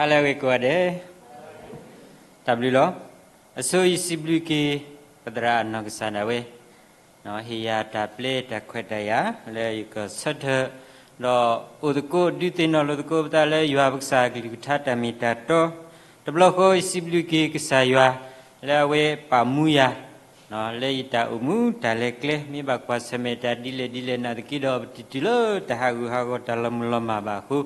ဟါလၢအဂ့ၤကိးဂၤဒဲး, တၢ်ဘျုးလီၤ. အဆိယစံးဘျုးက့ၤ ပသရၣ်အနီၢ်ကစၢ်ဒၣ်ဝဲ ဟ့ၣ်ယၤတၢ်ပျဲတၢ်ခွဲးတၢ်ယာ် လၢယကဆၢထၢၣ် ဒီးအိၣ်သကိး ဒုးသ့ၣ်နီၣ်လိာ်သကိးပသးလၢယွၤပကစၢ်အကလုၢ်ကထါတၢ်မ့ၢ်တၢ်တီ, တဘျီဃီယစံးဘျုးက့ၤကစၢ်ယွၤ လၢအဝဲပာ်မူယၤ လၢယတၢ်အိၣ်မူတၢ်လဲၤကျဲ မ့ၢ်ဘၣ်ကွၢ်ဆၢၣ်မဲာ်တၢ်ဒ်လဲၣ်ဒ်လဲၣ်နာ်သက့ဒီး ပတတုၤလၢတၢ်ဟးဂူာ်ဟးဂီၤတၢ်လီၤမုၢ်လီၤမၢ်ဘၣ်အဃိ,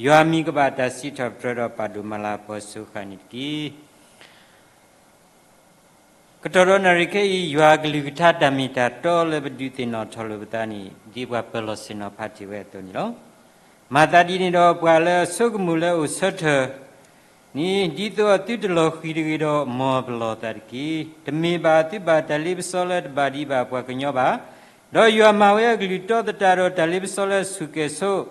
ယွၤမံၤကဘၣ်တၢ်စံးထီၣ်ပတြၢၤဒီးပာ်ဒိၣ်မၤလၤပှၤစိၤဃၣ်န့ၣ်တက့ၢ်. ကတီၢ်ဒီးနၣ်ရံၣ်ခဲအံၤ ယွၤအကလုၢ်ကထါတၢ်မ့ၢ်တၢ်တီလၢပဒုးသ့ၣ်နီၣ်ထီၣ်လိာ်ပသးန့ၣ် ဒ်ပှၤပၢၤလီၢ်ဆ့ၣ်နီၤဖးတ့ၢ်ဝဲအသိးန့ၣ်လီၤ. မၤသးဒ်န့ၣ်ဒီး ပှၤလၢအဆိကမိၣ်လၢအိၣ်ဆၢထၢၣ် န့ၣ် ဒ်သိးအသုတလီၤဃံၤတဂ့ၤဒီး မ်အပလီၢ်သးတက့ၢ်. တမ့ၢ်ဘၣ်သုဘၣ်တၢ်လ့ပစီလၢတဘၣ်ဒံးဘၣ်ပှၤကညီဘၣ်. ဒီးယွၤမၤဝဲအကလုၢ်တီသတးဒီးတၢ်လ့ပစီလၢအဆူၣ်ကဲၣ်ဆိး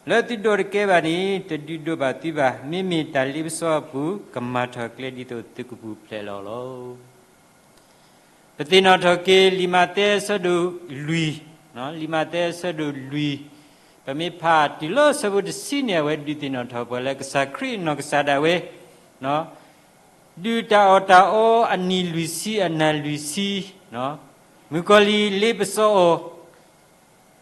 လၢသုဒိးတကဲဘၣ်န့ၣ် တဒုးဒိးဘၣ်သုဘၣ်. မ့မ့ၢ်တၢ်လ့ပစီအပူၤ ကမၤထီၣ်ကျဲဒ်သိးသုကပူၤဖျဲးလီၤလီၤ. ပသ့ၣ်နီၣ်ထီၣ်က့ၤ လံာ်မးသဲအဆၢဒိၣ်လွံၢ်, လံာ်မးသဲအဆၢဒိၣ်လွံၢ်, ပမ့ၢ်ဖးတုၤလၢဆၢဖိတဆံန့ၣ် အဝဲဒုးသ့ၣ်နီၣ်ထီၣ်ပှၤလၢကစၢ်ခရံာ်အနီၢ်ကစၢ်ဒၣ်ဝဲ ဒုးတၢ်အီၣ်တၢ်အီအနံၣ်လွံၢ်ဆံအနၢ်လွံၢ်ဆံ, မုၣ်ကီၤလံၢ်လ့ပစီအီၤ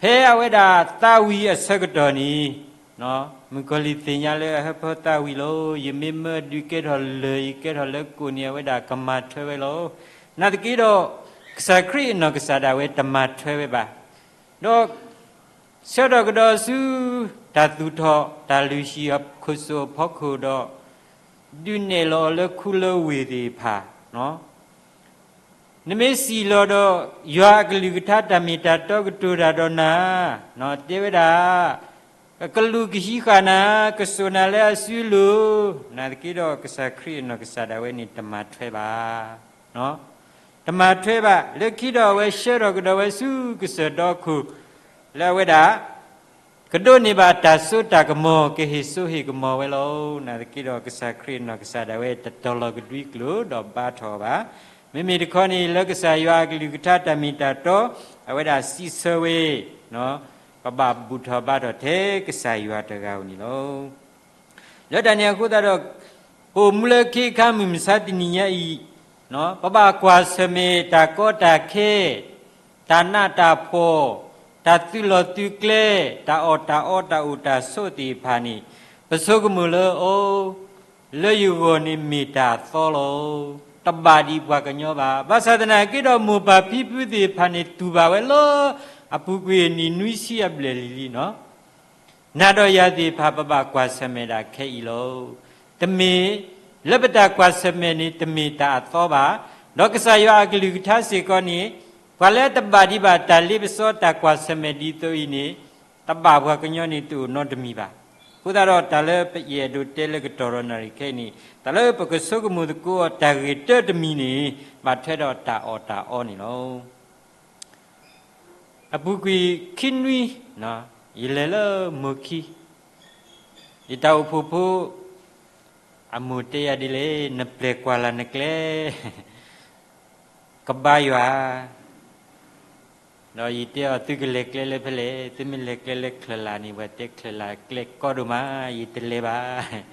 ဖဲအဝဲဒၣ်သးဝံၤအဆၢကတီၢ်န့ၣ်, မုၣ်ကီၤလံၢ်သ့ၣ်ညါလၢအဟၢဖၢသးဝံၤလီၤ. ယမ့ၢ်မၢဒုးကဲထီၣ်လၢၢ် ယကဲထီၣ်လၢကိၣ်န့ၣ် အဝဲဒၣ်ကမၤထွဲဝဲလီၤ. နာ်သက့ဒီး ကစၢ်ခရံာ်အနီၢ်ကစၢ်ဒၣ်ဝဲတမၤထွဲဝဲဘၣ်. ဒီး ဆၢထီၣ်ကဒီးဆူ တၢ်သူၣ်ထီၣ်တၢ်လုၢ်ဟံၣ်အခိၣ်စိအဖီခိၣ်ဒီး ဒုးနဲၣ်လီၤအီၤလၢခူလၢဝ့ၢ်သ့ၣ်တဖၣ်, နမ့ၢ်စံၣ်လီၤဒီး ယွၤအကလုၢ်ကထါတၢ်မ့ၢ်တၢ်တီကတိၤတၢ်ဒီးနၤ, တဲဝဲဒၣ်, ကလူးကဟံးဃာ်နၤ, ကစိာ်နၤလၢအစုလိၤ, နာ်သက့ဒီးကစၢ်ခရံာ်အနီၢ်ကစၢ်ဒၣ်ဝဲန့ၣ် တမၤထွဲဘၣ်. တမၤထွဲဘၣ်. လၢခံဒီးအဝဲဆှၢထီၣ်ကဒီးဝဲဆူကစၢၢ်ဒီခိၣ် လၢအဝဲဒၣ် ကဒိးန့ၢ်ဘၣ်တၢ်စိတၢ်ကမီၤ ကဟ့ၣ်စိဟ့ၣ်ကမီၤဝဲလီၤ. နာ်သက့ဒီးကစၢ်ခရံာ်အနီၢ်ကစၢ်ဒၣ်ဝဲ တတီၤလီၤကဒွံကျိာ်ဒီးဘါထီၣ်အီၤဘၣ်. မ့မ့ၢ်တခီန့ၣ် လၢကစၢ်ယွၤအကလုၢ်ကထါတၢ်မ့ၢ်တၢ်တီ အဝဲဒၣ်စံးဆၢဝဲ ပဘၣ်ဘူၣ်ထီၣ်ဘါထီၣ်ထဲကစၢ်ယွၤတဂၤဧိၤန့ၣ်လီၤ. လၢတၢ်န့ၣ်အဃိသတးဒီး ပအိၣ်မူလၢခ့အခါမုၢ်မဆါတနံၤညါအံၤ, ပဘၣ်ကွၢ်ဆၢၣ်မဲာ်တၢ်ကီတၢ်ခဲ, တၢ်နးတၢ်ဖှီၣ်, တၢ်သုးလီၢ်သုးကျဲ, တၢ်အီၣ်တၢ်အီတၢ်အိၣ်တၢ်ဆိးသ့ၣ်တဖၣ်န့ၣ်, ပဆိကမိၣ်လၢအီၤ လၢယဂီၢ်န့ၣ်မ့ၢ်တၢ်အသီလီၤ. တဘၣ်ဒံးပှၤကညီဘၣ်. ဘၣ်ဆၣ်သနာ်က့ဒီး မိၢ်ပၢ်ဖံဖုသ့ၣ်တဖၣ်န့ၣ် တူၢ်ဘၣ်ဝဲလၢ အပူၤကွံာ်အနံၣ်နွံဆံအဘျဲၣ်လံၤလံနီၤ. နၤဒီးယၤသ့ၣ်တဖၣ် ပဘၣ်ကွၢ်ဆၢၣ်မဲာ်ဒၣ်ခဲအံၤလီၤ. တမ့ၢ်လၢပတၢ်ကွၢ်ဆၢၣ်မဲာ်န့ၣ် တမ့ၢ်တၢ်အသီဘၣ်. ဒီးကစၢ်ယွၤအကလုၢ်ကထါစ့ၢ်ကီးန့ၣ် ပှၤလၢတဘၣ်ဒံးဘၣ်တၢ်လ့ပစီတၢ်ကွၢ်ဆၢၣ်မဲာ်ဒ်သိးအံၤန့ၣ် တဘၣ်ပှၤကညီန့ၣ် တအိၣ်နီတမံၤဘၣ်. အဃိသတးဒီး တၢ်လၢပအဲၣ်ဒိးတဲလၢကတီၢ်ဒီးနၣ်ရံၣ်ခဲအံၤန့ၣ် တၢ်လၢပကဆိကမိၣ်သကိးအီၤတၢ်ဂ့ၢ်တၢတမံၤန့ၣ် ဘၣ်ထွဲဒီးတၢ်အီၣ်တၢ်အီန့ၣ်လီၤ. အပူၤကွံာ်ခံနွံ, ယလဲၤလၢမိၢ်ခံ, ယတၢ်အိၣ်ဖှိၣ်ဖိ အမိၢ်တဲယၤဒ်လဲၣ်, နပျဲၢ်ကွၢ်လၢ်နကျဲ ကဘါယွၤ ဒီးယတဲအီၤ သုကလဲၤကျဲလၢဖဲလဲၣ်, သုမ့ၢ်လဲၤကျဲလၢချၢၣ်လၢ်န့ၣ် ပှၤတဲချၢၣ်လၢ်ကျဲကီဒိၣ်မး, ယတလဲၤဘၣ်.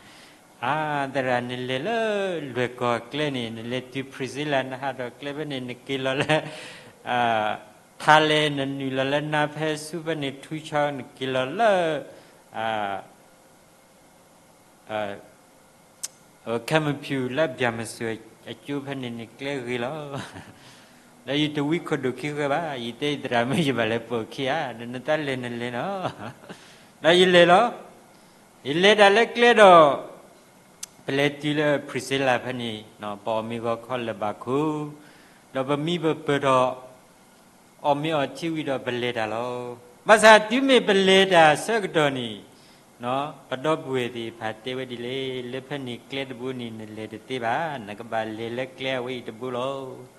အါ, သရၣ် နလဲၤလၢလွဲၢ်ကီၢ်ကျဲန့ၣ် နလဲၤတုၤ Priscilla နဟးထီၣ်ကျဲဖဲန့ၣ် နက့ၤလီၤလၢ ထါလဲ နနုာ်လီၤလၢနါဖဲဆူဖဲန့ၣ် ထူဆီ နက့ၤလီၤလၢ ခဲမုၢ်ဖၠူၣ်လၢဘၠၣ်မစၢၤအကၠိဖဲန့ၣ်န့ၣ် ကျဲဂ့ၤလီၤ. ဒီးယတဝံခိၣ်ဒိၣ်ခံဃဲဘၣ်, ယတဲယသရၣ်မုၣ် ယဘၣ်လဲၤပိာ်ခံဧါ, ဒီးနတၢ်လဲၤနလဲၤနီၤ. ဒီးယလဲၤလီၤ. ယလဲၤတၢ်လၢကျဲဒီး ပလဲၤတုၤလၢ Priscilla ဖဲန့ၣ်, ပအီၣ်မ့ၤဂီၤခီလၢၤဘၣ်ခိၣ်, ဒီးပမံပပၢၢ်ထီၣ် အီၣ်မ့ၤအီထံဝံၤဒီးပလဲၤတၢ်လီၤ. ဘၣ်ဆၣ်တုၤမ့ၢ်ပလဲၤတၢ်ဆၢကတီၢ်န့ၣ်, ပဒီပုၢ်ဝဲၢ်သ့ၣ်တဖၣ်တဲဝဲဒ်လဲၣ်, လၢဖဲန့ၣ်ကျဲတဘိန့ၣ် နလဲၤတသ့ဘၣ်, နကဘၣ်လဲၤလၢကျဲအဝဲအံၤတဘိလီၤ.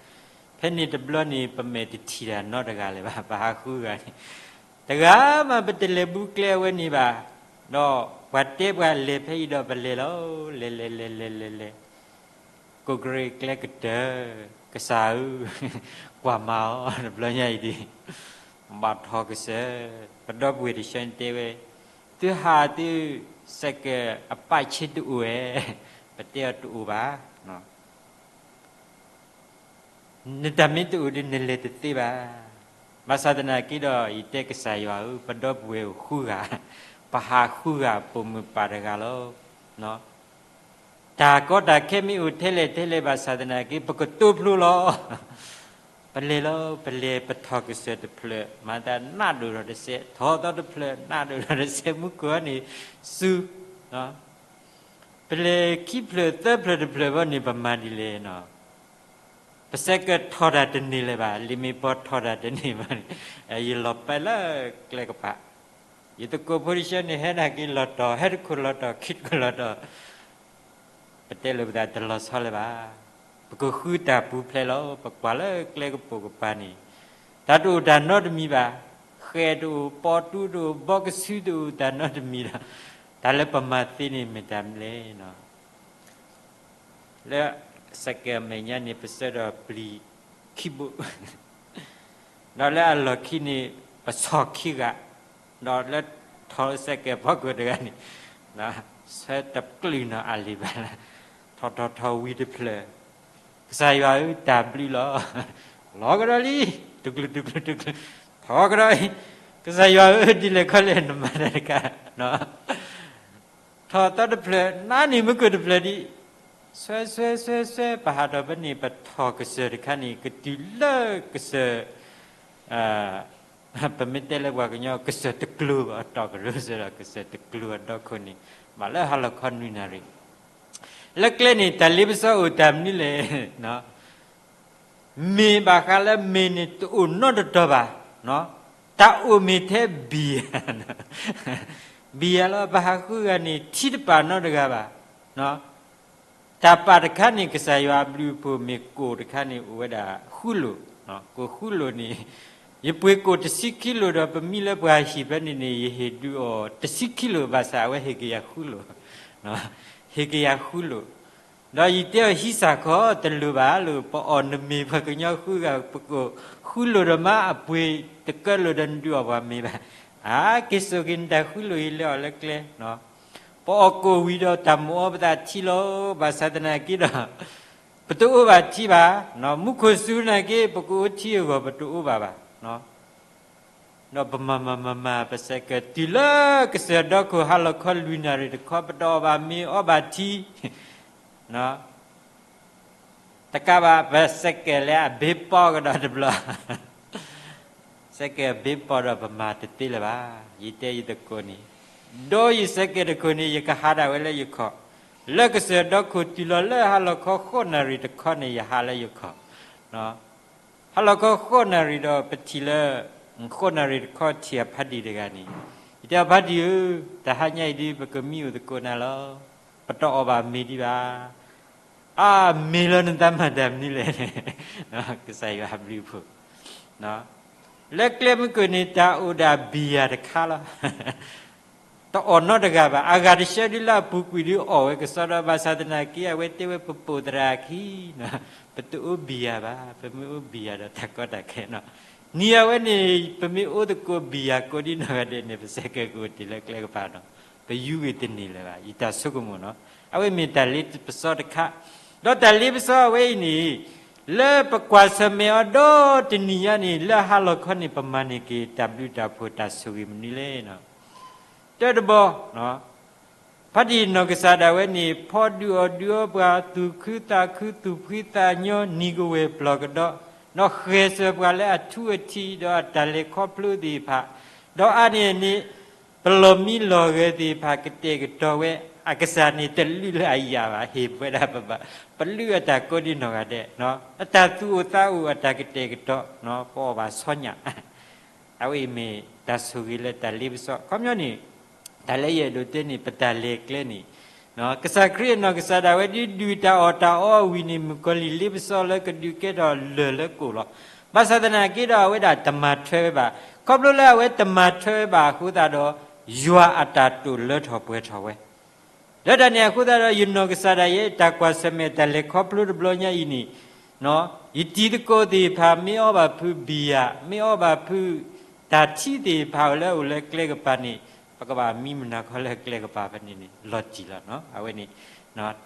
ဖဲန့ၣ်တဘျီန့ၣ် ပမဲာ်တထံၣ်တၢ်နီတဂၤလၢၤဘၣ်, ပဟးဃုဂၤန့ၣ် တဂၤမးပတလဲၤဘူးကျဲအဝဲန့ၣ်ဘၣ်. ဒီးပှၤတဲပှၤလဲၤဖဲအံၤဒီးပလဲၤလီၤ, လဲၤလဲၤလဲၤလဲၤလဲၤလဲၤ ကိးကရ့ၣ်ကျဲကတၢၢ်, ကစၢ်ဧၢ, ကွၢ်မၤအီၤ တဘျီညါအံၤဒ် ဘၣ်ထီၣ်ကစၢၢ်, ပဒီပုၢ်ဝဲၢ်တဆၢန့ၣ်တဲဝဲ, သုဟးသု စဲးကဲးအပာ်ဆ့တအိၣ်ဝဲ, ပတဲအီၤတအိၣ်ဘၣ်. နတၢ်မ့ၢ်တအိၣ်ဒီးနလဲၤတသ့ဘၣ်. ဘၣ်ဆၣ်သနာ်က့ဒီး ယတဲကစၢ်ယွၤဧၢ, ပဒီပုၢ်ဝဲၢ်အိၣ်ဃုဂၤ, ပဟးဃုဂၤပိာ်မုၣ်ပၢ်တဂၤလီၤ. တၢ်ကီတၢ်ခဲမ့ၢ်အိၣ်ထဲလဲၣ်ထဲလဲၣ်ဘၣ်ဆၣ်သနာ်က့ ပကတိဖျိလီၤ. ပလဲၤလီၤ, ပလဲၤပထီၣ်ကစၢၢ်တဖျၢၣ်, မၤသးနးဒိၣ်ထီၣ်တစဲး, ထီၣ်သီတဖျၢၣ်, နးဒိၣ်ထီၣ်တစဲး, မူခိၣ်န့ၣ်စူၤ, ပလဲၤခံဖျၢၣ်သၢဖျၢၣ်တဖျၢၣ်ဘၣ်န့ၣ် ပမၤဒ်လဲၣ်နီၤ. ပစဲးကဲးထီၣ်တၢ်တန့ၢ်လၢၤဘၣ်, လံာ်မ့ၢ်ပီၤထီၣ်တၢ်တန့ၢ်ဘၣ်န့ၣ်, ယလီၤပာ်လၢကျဲကပၤ, ယသကိးဖိတဆၢန့ၣ် ဟဲနာ်က့ၤလီၤတီၤ, ဟဲတခိၣ်လီၤတီၤ, ခံတခိၣ်လီၤတီၤ, ပတဲလိာ်ပသးတလီၤဆီလၢၤဘၣ်. ပကဃုတၢ်ပူၤဖျဲးလီၤ. ပကွၢ်လၢကျဲကပိာ်ကပၤန့ၣ်, တၢ်တအိၣ်တၢ်နီတမံၤဘၣ်. ဃဲၣ်တအိၣ်, ပီတူတအိၣ်, ဘီကဆူတအိၣ်, တၢ်နီတမံၤဒီး, တၢ်လၢပမၤသ့န့ၣ်မ့ၢ်တၢ်မနုၤလဲၣ်. လၢစဲးကဲးအမဲာ်ညါန့ၣ် ပဆှၢဒီးပျံၤခံဘိ, ဒီးလၢအလီၢ်ခံန့ၣ် ပဆီၣ်ခံဂၤ, ဒီးလၢထီၣ်စဲးကဲးဖီခိၣ်တဂၤန့ၣ်, ဆှၢတကလုာ်နီၤအလံာ်ဘၣ်, ထီၣ်ထီၣ်ထီၣ်ဝံၤတဖျၢၣ်, ကစၢ်ယွၤဧၢ, တၢ်ဘျုးလီၤ. လီၤကဒီးလံ, တကလုာ်တကလုာ်တကလုာ်, ထီၣ်ကဒီးအံၤ, ကစၢ်ယွၤဧၢ, ဒ်လဲၣ်ခီလဲၣ်နမၤတၢ်တခါ ထီၣ်သီတဖျၢၣ်, နးန့ၢ်မူခိၣ်တဖျၢၣ်ဒံး, ဆှၢဆှၢဆှၢဆှၢ ပဟးထီၣ်ဖဲန့ၣ် ပထီၣ်ကစၢၢ်တခါန့ၣ် ကတုၤလၢကစၢၢ်, ပမ့ၢ်တဲလၢပှၤကညီ ကစၢၢ်တကျိၤဘၣ်, တီၢ်ကရၢစၢၤဒီး ကစၢၢ်တကျိၤအဒီခိၣ်န့ၣ် ဘၣ်လၢဟါလီၤခီနွံနၣ်ရံၣ်. လၢကျဲန့ၣ် တၢ်လ့ပစီအိၣ်တၢ်မနုၤလဲၣ် မ့ၢ်ဘၣ်ဃးလၢမ့ၢ်န့ၣ်တအိၣ်နီတတီၤဘၣ်, တၢ်အိၣ်မ့ၢ်ထဲဘံၣ်ယၤ, ဘံၣ်ယၤလီၤ. ပဟးဃုဂၤန့ၣ် ထံတပာ်နီတဂၤဘၣ်. တၢ်ပာ်တခါန့ၣ် ကစၢ်ယွၤအဘျုးအဖှိၣ်မ့ၢ်ကိၣ်တခါန့ၣ် အိၣ်ဝဲဒၣ်ဃုလိာ်, ကိၣ်ဃုလိာ်န့ၣ်, ယပှ့ၤကိၣ်တဆံခံလိာ်ဒီး ပမံလၢပှၤဟံၣ်ဖဲန့ၣ်န့ၣ် ယဟ့ၣ်ဒုးအီၤတဆံခံလိာ် ဘၣ်ဆၣ်အဝဲဟ့ၣ်ကယၤဃုလိာ်, ဟ့ၣ်ကယၤဃုလိာ် ဒီးယတဲအီၤဟံးစၢ်ခီတလိၤဘၣ်လၢ ပအီၣ်နမ့ၤပှၤကညီဃုဂၤ ပကိၣ်ဃုလိာ်ဒီးမး အပှ့ၤတကၢလိာ်ဒီးနဒုးအီၣ်ပှၤမ့ၤဘၣ်. အါ က့ၤစိာ်က့ၤနတၢ်ဃုလိာ်အံၤလၢအီၤလၢကျဲ, ပအီၣ်ကိၣ်ဝံၤဒီးတၢ်မိၣ်အီပသးထံလီၤ. ဘၣ်ဆၣ်သနာ်က့ဒီး ပတအိၣ်ဘၣ်ထံဘၣ်, မူခိၣ်စူၤနာ်က့ ပကအိၣ်ထံအဂီၢ် ပတအိၣ်ဘၣ်ဘၣ်. ဒီးပမၤမၤမၤမၤ ပစဲးကဲးတုၤလၢကစၢၢ်ဒီခိၣ် ဟါလီၤခီလွံၢ်နၣ်ရံၣ်တခီ ပတအီၣ်ဘၣ်မ့ၤအီဘၣ်ထံ, တကးဘၣ် ပစဲးကဲးလၢအဘ့ပီကဒီးတဘျီ, စဲးကဲးဘ့ပီဒီးပမၤတသ့လၢၤဘၣ်. ယတဲယသကိးန့ၣ်, ဒီးယစဲးကဲးတခိၣ်န့ၣ် ယကဟးဒၣ်ဝဲလၢယခီၣ်, လၢကစၢၢ်ဒီခိၣ်တုၤလီၤလၢဟါလီၤခီဃိးနၣ်ရံၣ်တခီန့ၣ် ယဟးလၢယခီၣ် ဟါလီၤခီဃိးနၣ်ရံၣ်ဒီး ပထံၣ်လၢ ဃိးနၣ်ရံၣ်တခီထံၣ်အဖးဒံၣ်တဂၤန့ၣ်, ယတဲအဖးဒံၣ်ဧၢ, တဟါညါအံၤဒုး ပကမံအိၣ်သကိးနၤလီၤ. ပတအီၣ်ဘၣ်မ့ၤဒံးဘၣ်. အါ မ့ၢ်လီၤနတၢ်မၤတၢ်မနုၤလဲၣ်, ကစၢ်ယွၤအဘျုးအဖှိၣ်, လၢကျဲမုၢ်ကၢၢ်န့ၣ် တၢ်အိၣ်ဒၣ်ဘံၣ်ယၤတခါလီၤ. တအီၣ်နီတဂၤဘၣ်. အဂၤတဆှၢဒုးလၢအပူၤကွံာ်ဒုးအီၣ်ဝဲကစီဒီ ဘၣ်ဆၣ်သနာ်က့ အဝဲတဲဝဲပပိာ်သရၣ်အခံ, ပတအိၣ်ဘံၣ်ယၤဘၣ်, ပမ့ၢ်အိၣ်ဘံၣ်ယၤဒီးတၢ်ကီတၢ်ခဲနီၤ. နံၤအဝဲန့ၣ် ပမ့ၢ်အိၣ်သကိးဘံၣ်ယၤကိးဒံနီၢ်ဂၤဒဲးန့ၣ် ပစဲးကဲးကအိၣ်တ့ၢ်လၢကျဲကပၤနီၤ, ပယူၤဂ့ၤတန့ၢ်လၢၤဘၣ်. ယတၢ်ဆိကမိၣ်နီၤ, အဝဲမ့ၢ်တၢ်လ့ပစီတခါ, ဒီးတၢ်လ့ပစီအဝဲအံၤန့ၣ် လၢပကွၢ်ဆၢၣ်မဲာ်အီၤဒီတနံၤညါန့ၣ် လၢဟါလီၤခီန့ၣ် ပမၤန့ၢ်က့ၤတၢ်ဘျုးတၢ်ဖှိၣ်တၢ်ဆိၣ်ဂ့ၤမနုၤလဲၣ်နီၤ. တၢတဘီ, ဖါတံၢ်နီၢ်ကစၢ်ဒၣ်ဝဲန့ၣ် ဖီဒုးအီၣ်ဒုးအီပှၤ သူၣ်ခုသးခု သူၣ်ဖှံသးညီ နံၤကဝဲၢ်ပျီၢ်ကဒီး, ဒီးဃဲၤစၢၤပှၤလၢအထူအထံး ဒီးအတၢ်လဲၤခီဖျိသ့ၣ်တဖၣ်, ဒီးအါန့ၢ်န့ၣ် ပလီၢ်မံလီၢ်ဂဲၤသ့ၣ်တဖၣ်ကတဲာ်ကတီၤဝဲ, အကစၢ်န့ၣ်တလုၢ်လၢအယၣ်ဘၣ်, ဟ့ၣ်ပဝဲဒၣ်ပဘၣ် ပလုၢ်အတၢ်ကိးဒံနီၢ်ဂၤဒဲး, အတၢ်သူၣ်အိၣ်သးအိၣ်အတၢ်ကတဲာ်ကတီၤ, ပအီၣ်ဘၣ်ဆီညၣ် အဝဲအံၤမ့ၢ်တၢ်ဆိၣ်ဂ့ၤလၢတၢ်လ့ပစီ. ခီပညီန့ၣ် တၢ်လၢယအဲၣ်ဒိးတဲန့ၣ် ပတၢ်လဲၤကျဲန့ၣ်, ကစၢ်ခရံာ်အနီၢ်ကစၢ်ဒၣ်ဝဲဒုးဒုၣ်တၢ်အီၣ်တၢ်အီဝံၤန့ၣ် မုၣ်ကီၤလံၢ်လ့ပစီလၢကဒုးကဲထီၣ်လၢၢ်လၢကိၣ်လီၤ. ဘၣ်ဆၣ်သနာ်က့ဒီး အဝဲဒၣ်တမၤထွဲဝဲဘၣ်. ခီဖျိလၢအဝဲတမၤထွဲဝဲဘၣ်အဃိသတးဒီး ယွၤအတၢ်တိာ်လၢထီၣ်ပှဲၤထီၣ်ဝဲ လၢတၢ်န့ၣ်အဃိသတးဒီး ယနီၢ်ကစၢ်ဒၣ်ယဲ တၢ်ကွၢ်ဆၢၣ်မဲာ်တၢ်လဲၤခီဖျိတဘျီညါအံၤန့ၣ်, ယတံၤသကိးသ့ၣ်တဖၣ် မ့ၢ်အီဘၣ်ဖုဘံယၤ, မ့ၢ်အီဘၣ်ဖုတၢ်ထံသ့ၣ်တဖၣ်လၢအအိၣ်လၢကျဲကပၤန့ၣ် ပကဘၣ်မံမုၢ်နၤခီလၢကျဲကပၤဖဲန့ၣ်န့ၣ် လီၤတံၢ်လီၤ. အဝဲန့ၣ်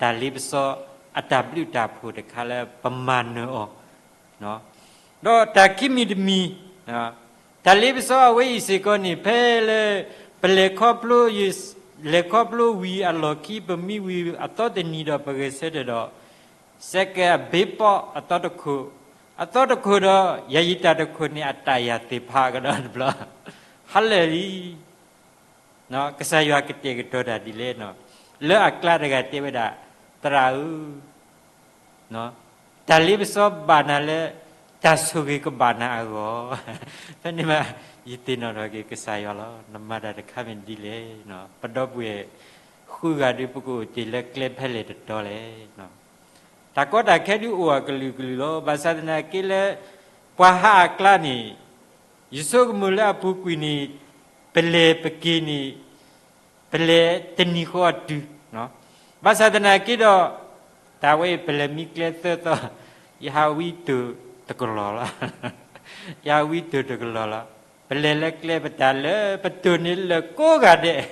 တၢ်လ့ပစီအတၢ်ဘျုးတၢ်ဖှိၣ်တခါလၢပမၤနၢၤအီၤ ဒီးတၢ်ခံမံၤတမံၤ, တၢ်လ့ပစီအဝဲအံၤစ့ၢ်ကီးန့ၣ် ဖဲလၢ ပလဲၤခီဖျိ လဲၤခီဖျိဝံၤအလီၢ်ခံ ပမံဝံၤအသီတနံၤဒီးပဂဲၤဆၢထၢၣ်ဒီး စဲးကဲးအဘ့းပီၣ်အသီတခိၣ်, အသီတခိၣ်ဒီး ယၤယံၤတၢ်တခိၣ်န့ၣ် အတၢ်ယၤသ့ၣ်ဖးကဒီးတဘျီ ဟါလၢာ်လံ ကစၢ်ယွၤကတဲာ်ကတီၤတၢ်ဒ်လဲၣ်, လၢအကျါတဂၤတဲဝဲဒၣ်, သရၣ်ဧၢ, တၢ်လ့ပစီဘၣ်နၤလၢ တၢ်ဆိၣ်ဂ့ၤကဘၣ်နၤအဂီၢ်, ဖဲန့ၣ်မး ယသ့ၣ်နီၣ်ထီၣ်က့ၤကစၢ်ယွၤလီၤ. နမၤတၢ်တခါမ့ၢ်ဒ်လဲၣ်, ပဒီပုၢ်ဝဲၢ် ဃုဂၤဒုး ပကအိၣ်တ့ၢ်လၢကျဲဖဲလဲၣ်တတီလဲၣ်. တၢ်ကီတၢ်ခဲဒုးအိၣ်အကလုာ်ကလုာ်လီၤ. ဘၣ်ဆၣ်သနာ်က့လၢ ပှၤဟးအကျါန့ၣ် ယဆိကမိၣ်လၢအပူၤကွံာ်န့ၣ် ပလဲၤပက့ၤန့ၣ် ပလဲၤတနံၤဃီအတုၤ, ဘၣ်ဆၣ်သနာ်က့ဒီး တၢ်ဝဲအံၤပလဲၤမံကျဲသၢသီ, ယဟးဝံတိၢ်တကလီၢ်လီၤ. ယဟးဝံတိၢ်တကလီၢ်လီၤ. ပလဲၤလၢကျဲပတၢ်လၢပတိၢ်န့ၣ်လၢာ်ကိးဂၤဒဲး,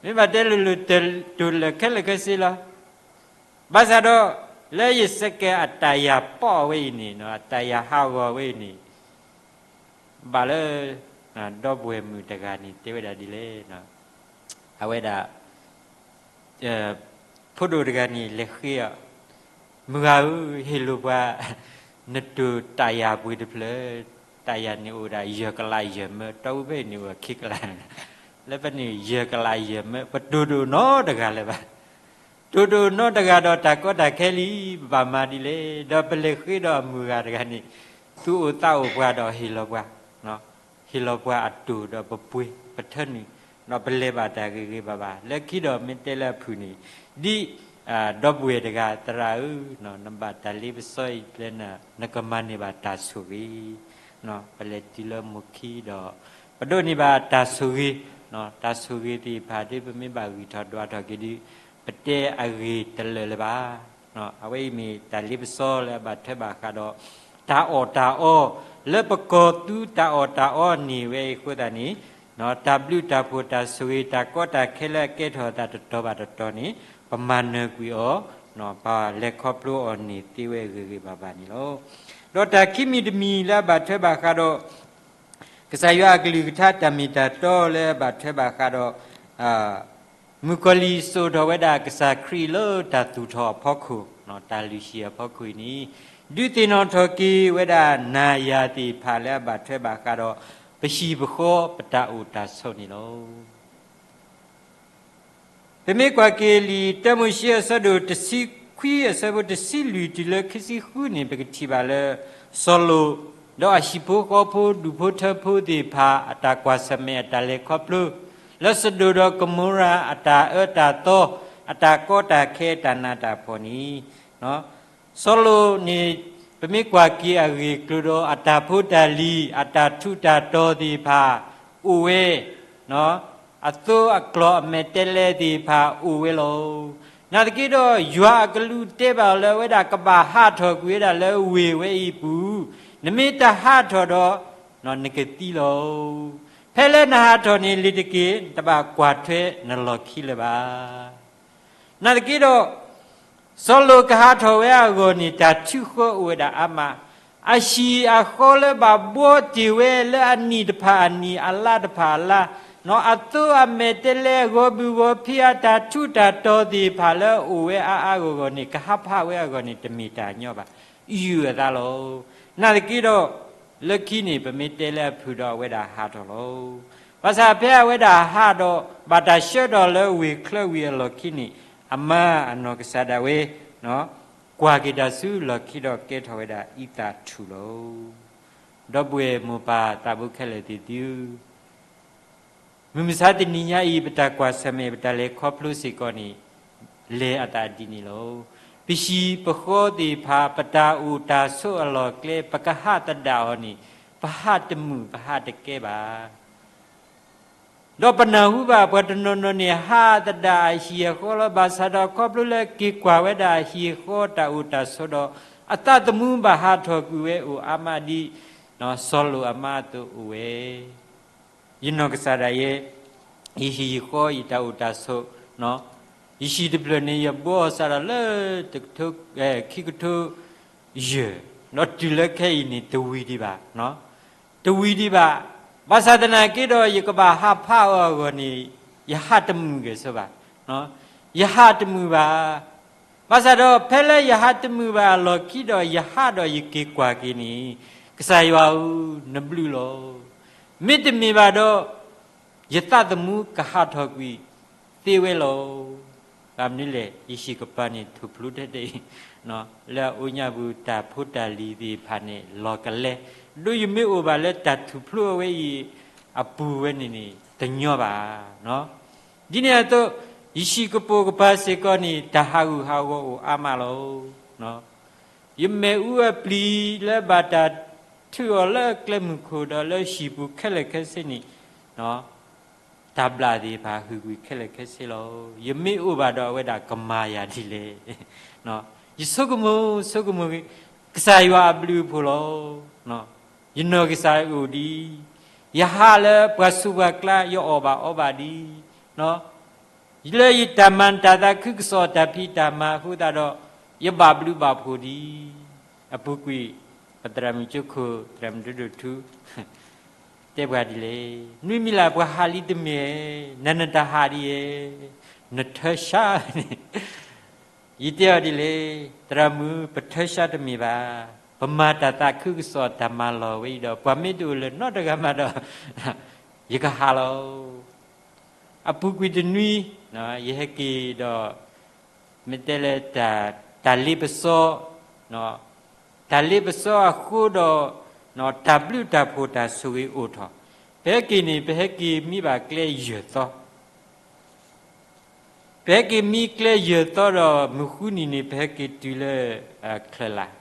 မ့ၢ်ဘၣ်တဲလိၤလိၤ တိၢ်လၢာ်ခဲလၢာ်ခဲဆ့လီၤ. ဘၣ်ဆၣ်ဒီး လၢယစဲးကဲးအတၢ်ယၤပီၣ်ဝဲအံၤန့ၣ်, အတၢ်ယၤဟးဂီၤဝဲအံၤန့ၣ် ဘၣ်လၢ ဒီပုၢ်ဝဲၢ်မုၣ်တဂၤန့ၣ် တဲဝဲဒၣ်ဒ်လဲၣ်, အဝဲဒၣ် ဖိဒိၣ်တဂၤန့ၣ် လဲၤဃ့အီၤ, မုၢ်ဂၤဧၢ, ဟ့ၣ်လိာ်ပှၤ နတိၢ်တၢ်ယၤပှ့ၤတဖျၢၣ်, တၢ်ယၤန့ၣ်အိၣ်ဒၣ်ယဲၢ်ကလးယဲၢ်မၢ, တီအူဖဲအံၤန့ၣ်အိၣ်ခံကလး, လၢဖဲန့ၣ်ယဲၢ်ကလးယဲၢ်မၢ, ပတိၢ်တအိၣ်နီတဂၤလၢၤဘၣ်. တိၢ်တအိၣ်နီတဂၤဒီးတၢ်ကီတၢ်ခဲလံ, ပဘၣ်မၤဒ်လဲၣ်. ဒီးပလဲၤဃ့ဒီးအမုၢ်ဂၤတဂၤန့ၣ် သူၣ်အိၣ်သးအိၣ်ပှၤဒီးဟ့ၣ်လီၤပှၤ, ဟ့ၣ်လီၤပှၤအတိၢ်ဒီးပပှ့ၤပထၢနုာ်, ဒီးပလဲၤဘၣ်တၢ်ဂ့ၤဂ့ၤဘၣ်ဘၣ်. လၢခံဒီးမ့ၢ်တဲလၢအဖုၣ်န့ၣ်, ဒ် ဒီပုၢ်ဝဲၢ်တဂၤ သရၣ်ဧၢ, နဘၣ်တၢ်လ့ပစီအံၤလၢ နကမၤန့ၢ်ဘၣ်တၢ်ဆိၣ်ဂ့ၤ, ပလဲၤတုၤလၢမိၢ်ခံဒီး ပဒိးန့ၢ်ဘၣ်တၢ်ဆိၣ်ဂ့ၤ, တၢ်ဆိၣ်ဂ့ၤသ့ၣ်တဖၣ်ဒီး ပမ့ၢ်ဘၣ်ဂံၢ်ထီၣ်ဒွးထီၣ်က့ၤဒီး ပတဲအဂ့ၢ်တလၢာ်လၢၤဘၣ်. အဝဲအံၤမ့ၢ်တၢ်လ့ပစီလၢအဘၣ်ထွဲဘၣ်ဃးဒီး တၢ်အီၣ်တၢ်အီ, လၢပကီၢ်သူတၢ်အီၣ်တၢ်အီန့ၣ်ဝဲအံၤအဃိသတးန့ၣ်, တၢ်ဘျုးတၢ်ဖှိၣ်တၢ်ဆိၣ်ဂ့ၤတၢ်ကီတၢ်ခဲလၢအကဲထီၣ်အသးတတီၤဘၣ်တတီၤန့ၣ် ပမၤနၢၤကွံာ်အီၤ, ပလဲၤခီဖျိအီၤန့ၣ်သ့ဝဲဂ့ၤဂ့ၤဘၣ်ဘၣ်န့ၣ်လီၤ. ဒီးတၢ်ခံမံၤတမံၤလၢအဘၣ်ထွဲဘၣ်ဃးဒီး ကစၢ်ယွၤအကလုၢ်ကထါတၢ်မ့ၢ်တၢ်တီလၢအဘၣ်ထွဲဘၣ်ဃးဒီး မုၣ်ကီၤလံၢ်စိာ်ထီၣ်ဝဲဒၣ်ကစၢ်ခရံာ်လၢတၢ်သူၣ်ထီၣ်အဖီခိၣ်, တၢ်လုၢ်ဟံၣ်အဖီခိၣ်အံၤန့ၣ်, ဒုးသ့ၣ်နီၣ်ထီၣ်က့ၤဝဲဒၣ်နၤယၤသ့ၣ်တဖၣ်လၢအဘၣ်ထွဲဘၣ်ဃးဒီး ပဟံၣ်ပဃီပတၢ်အိၣ်တၢ်ဆိးန့ၣ်လီၤ. ပမ့ၢ်ကွၢ်က့ၤလံာ်တၢမိၤၡ့အဆၢဒိၣ်တဆံခွံအဆၢဖိတဆံလွံၢ်တုၤလၢခံဆံဃုန့ၣ် ပကထံၣ်ဘၣ်လၢ စီၤလိာ် ဒီးအဟံၣ်ဖိဃီဖိဒူၣ်ဖိထၢဖိသ့ၣ်တဖၣ် အတၢ်ကွၢ်ဆၢၣ်မဲာ်အတၢ်လဲၤခီဖျိ လၢစဒိၣ်ဒီးကမိၤရၤအတၢ်အၢတၢ်သီ အတၢ်ကီတၢ်ခဲအတၢ်နးတၢ်ဖှီၣ်န့ၣ် စီၤလိာ်န့ၣ် ပမ့ၢ်ကွၢ်က့ၤအဂ့ၢ်အကျိၤဒီး အတၢ်ဖိတၢ်လံၤ အတၢ်ထူးတၢ်တီၤသ့ၣ်တဖၣ် အိၣ်ဝဲ အသိအကျိၤအမဲာ်တဲးလဲးသ့ၣ်တဖၣ်အိၣ်ဝဲလီၤ. နာ်သက့ဒီး ယွၤအကလူးတဲဘၣ်အီၤလၢအဝဲဒၣ်ကဘၣ်ဟးထီၣ်ကွံာ်ဝဲဒၣ်လၢဝ့ၢ်ဝဲအံၤအပူၤ, နမ့ၢ်တဟးထီၣ်ဒီး နကသံလီၤ. ဖဲလၢနဟးထီၣ်န့ၣ် လ့ၤတက့ၢ် တဘၣ်ကွၢ်ထွဲနလီၢ်ခံလၢၤဘၣ်. နာ်သက့ဒီး စီၤလိာ်ကဟးထီၣ်ဝဲအဂီၢ်န့ၣ် တၢ်ထုဃီအိၣ်ဝဲဒၣ်အါမး, အဟံၣ်အဃီလၢဘၣ်ဘှီတ့ၢ်ဝဲလၢအနံၣ်တဖၣ်အနံၣ် အလါတဖၣ်အလါ, အသိအမဲာ်တဲးလဲး ဂီၤဘုၣ်ဂီၤဖံး အတၢ်ထူးတၢ်တီၤသ့ၣ်တဖၣ်လၢအအိၣ်ဝဲအါအါဂီၢ်ဂီၢ်န့ၣ် ကဟးဖးဝဲအဂီၢ်န့ၣ် တမ့ၢ်တၢ်ညီဘၣ်, အုၣ်အသးလီၤ. နာ်သက့ဒီး လၢခံန့ၣ် ပမ့ၢ်တဲလၢအဖုၣ်ဒီးအဝဲဒၣ်ဟးထီၣ်လီၤ. ဘၣ်ဆၣ်ဖဲအဝဲဒၣ်ဟးဒီး ဘၣ်တၢ်ဆှၢထီၣ်လၢဝ့ၢ်ချၢဝံၤအလီၢ်ခံန့ၣ် အမါအနီၢ်ကစၢ်ဒၣ်ဝဲ ကွၢ်က့ၤတၢ်ဆူလီၢ်ခံဒီးကဲထီၣ်ဝဲဒၣ်အံသၣ်ထူၣ်လီၤ. ဒီပုၢ်ဝဲၢ်မိၢ်ပၢ်သးဘိခဲလၢာ်သ့ၣ်သုဧၢ, မုၢ်မဆါတနံၤညါအံၤ ပတၢ်ကွၢ်ဆၢၣ်မဲာ် ပတၢ်လဲၤခီဖျိစ့ၢ်ကီးန့ၣ် လဲၤအသးဒ်န့ၣ်လီၤ. ပဟံၣ်ပဃီသ့ၣ်တဖၣ် ပတၢ်အိၣ်တၢ်ဆိးအလီၢ်အကျဲ ပကဟးသဒၣ်အီၤန့ၣ် ပဟးတမုာ် ပဟးတကဲဘၣ်. ဒီးပနၢ်ဟူဘၣ်ပှၤတနီၤနီၤန့ၣ် ဟးသဒၣ်အဟံၣ်အဃီလီၤ. ဘၣ်ဆၣ်ဒီးခီဖျိလၢက့ၤကွၢ်ဝဲဒၣ်အဟံၣ်အဃီတၢ်အိၣ်တၢ်ဆိးဒီး အသးသမူဘၣ်ဟးထီၣ်ကွံာ်ဝဲအိၣ်အါမးဒ် စီၤလိာ်အမါအသိးအိၣ်ဝဲ. ယနီၢ်ကစၢ်ဒၣ်ယဲ ယဟံၣ်ယဃီ ယတၢ်အိၣ်တၢ်ဆိး, ယဟံၣ်တဖျၢၣ်န့ၣ် ယဘှီအီၤစးဒီးလၢ တကထိ ခံကထိယဲၢ်, ဒီးတုၤလၢခဲအံၤန့ၣ် တဝံၤဒံးဘၣ်, တဝံၤဒံးဘၣ်. ဘၣ်ဆၣ်သနာ်က့ဒီး ယကဘၣ်ဟးဖးအီၤအဂီၢ်န့ၣ် ယဟးတမုာ်ဂ့ၤဆိဘၣ်, ယဟးတမုာ်ဘၣ်. ဘၣ်ဆၣ်ဒီး ဖဲလၢယဟးတမုာ်ဘၣ်အလီၢ်ခံဒီး ယဟးဒီးယက့ၤကွၢ်က့ၤန့ၣ်, ကစၢ်ယွၤဧၢ, နဘျုးလီၤ. မ့တမ့ၢ်ဘၣ်ဒီး ယသးသမူကဟးထီၣ်ကွံာ်သ့ဝဲလီၤ. ဘၣ်မနုၤလဲၣ်, ယဟံၣ်ကပၤန့ၣ်ထူၣ်ဖျိးထဲတအံၤ, လၢအအိၣ်ညါပူၤ တၢ်ဖိတၢ်လံၤသ့ၣ်တဖၣ်န့ၣ် လီၤကလဲ, ဒီးယမ့ၢ်အိၣ်ဘၣ်လၢတၢ်ထူၣ်ဖျိးအဝဲအံၤအပူၤဝဲန့ၣ်န့ၣ် တညီဘၣ်. ဒ်န့ၣ်အသိး ယဟံၣ်ကပိာ်ကပၤစ့ၢ်ကီးန့ၣ် တၢ်ဟးဂူာ်ဟးဂီၤအိၣ်အါမးလီၤ. ယမဲာ်အူအပျံၤလၢဘၣ်တၢ်ထုးအီၤလၢကျဲမုၢ်ခိၣ်ဒီးလၢဟံၣ်ပူၤခဲလၢာ်ခဲဆ့န့ၣ်, တၢ်ဘျၣ်သ့ၣ်တဖၣ်ဟုၣ်ကွံာ်ခဲလၢာ်ခဲဆ့လီၤ. ယမ့ၢ်အိၣ်ဘၣ်ဒီးအဝဲဒၣ်ကမၤယၤဒ်လဲၣ်. ယဆိကမိၣ်ဆိကမိၣ် ကစၢ်ယွၤအဘျုးအဖှိၣ်လီၤ. ယနီၢ်ကစၢ်အိၣ်ဒံး, ယဟးလၢပှၤဆူးပှၤကျါ ယအီၣ်ဘၣ်အီဘၣ်ဒံး, လၢယတၢ်မၤတၢ်သးခုကစီၣ်တၢ်ဖံးတၢ်မၤအဃိသတးဒီး ယဘၣ်ဘျုးဘၣ်ဖှိၣ်ဒံး. အပူၤကွံာ် ပသရၣ်မုၣ်ကၠိခိၣ် သရၣ်မုၣ်ဒိၣ်ဒိၣ်ထူ တဲပှၤဒ်လဲၣ်, နွံမံၤလၢ်ပှၤဟးလံတမ့ၢ်, နနတၢ်ဟးဒ်လဲၣ်, နထၢဆါန့ၣ် ယတဲအီၤဒ်လဲၣ်, သရၣ်မုၣ် ပထၢဆါတမ့ၢ်ဘၣ်, ပမၤတၢ်သးခုကစီၣ်တၢ်မၤလီၢ်ဝဲအံၤဒီး ပှၤမ့ၢ်တအိၣ်လၢၤနီတဂၤမးဒီး ယကဟးလီၤ. အပူၤကွံာ်တနွံ ယဟဲက့ၤဒီး မ့ၢ်တဲလၢ တၢ်လ့ပစီ တၢ်လ့ပစီအဃိဒီး တၢ်ဘျုးတၢ်ဖှိၣ်တၢ်ဆိၣ်ဂ့ၤအိၣ်ထီၣ်, ပဟဲက့ၤန့ၣ် ပဟဲက့ၤမံဘၣ်ကျဲယဲၢ်သီ ပဟဲက့ၤမံကျဲယဲၢ်သီဒီး မုၢ်ဃုနံၤန့ၣ် ပဟဲက့ၤတုၤလၢ ချၢၣ်လၢ်,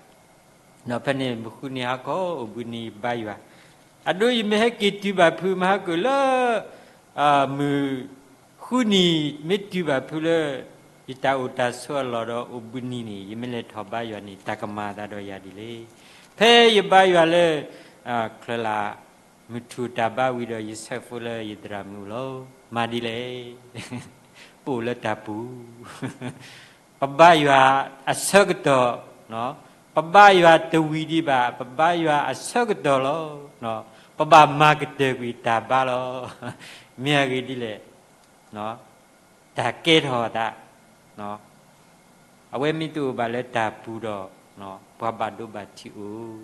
ဒီးဖဲန့ၣ်မုၢ်ဃုနံၤဟါခီအိၣ်ဘှံးနံၤယဘါယွၤ, အဒိယမ့ၢ်ဟဲက့ၤတုၤဘၣ်ဖုးမဟါကၢၣ်လၢ မုၢ်ဃုနံၤမ့ၢ်တုၤဘၣ်ဖုးလၢ ယတၢ်အိၣ်တၢ်ဆိးအလီၢ်ဒီးအိၣ်ဘှံးနံၤန့ၣ် ယမ့ၢ်လဲၤထီၣ်ဘါယွၤန့ၣ် တၢ်ကမၤအသးဒီးယၤဒ်လဲၣ်. ဖဲယဘါယွၤလၢ ချၢၣ်လၢ် မုၢ်ထူၣ်တၢ်ဘါဝံၤဒီး ယဆဲးဖိလၢယသရၣ်မုၣ်လီၤ. မၤဒ်လဲၣ်. ပအိၣ်လၢတၢ်ပူၤ ပဘါယွၤအဆၢကတီၢ်, ပဘါယွၤတဝံၤဒံးဘၣ်, ပဘါယွၤအဆၢကတီၢ်လီၤ. ပဘၣ်မၤကတၢၢ်ကွံာ်တၢ်ဘါလီၤ. မ့ၢ်အဂ့ၢ်ဒ်လဲၣ်, တၢ်ကဲထီၣ်အသး, အဝဲမ့ၢ်တအိၣ်ဘၣ်လၢတၢ်ပူၤဒီး ပှၤဘၣ်ဒိဘၣ်ထံးအိၣ်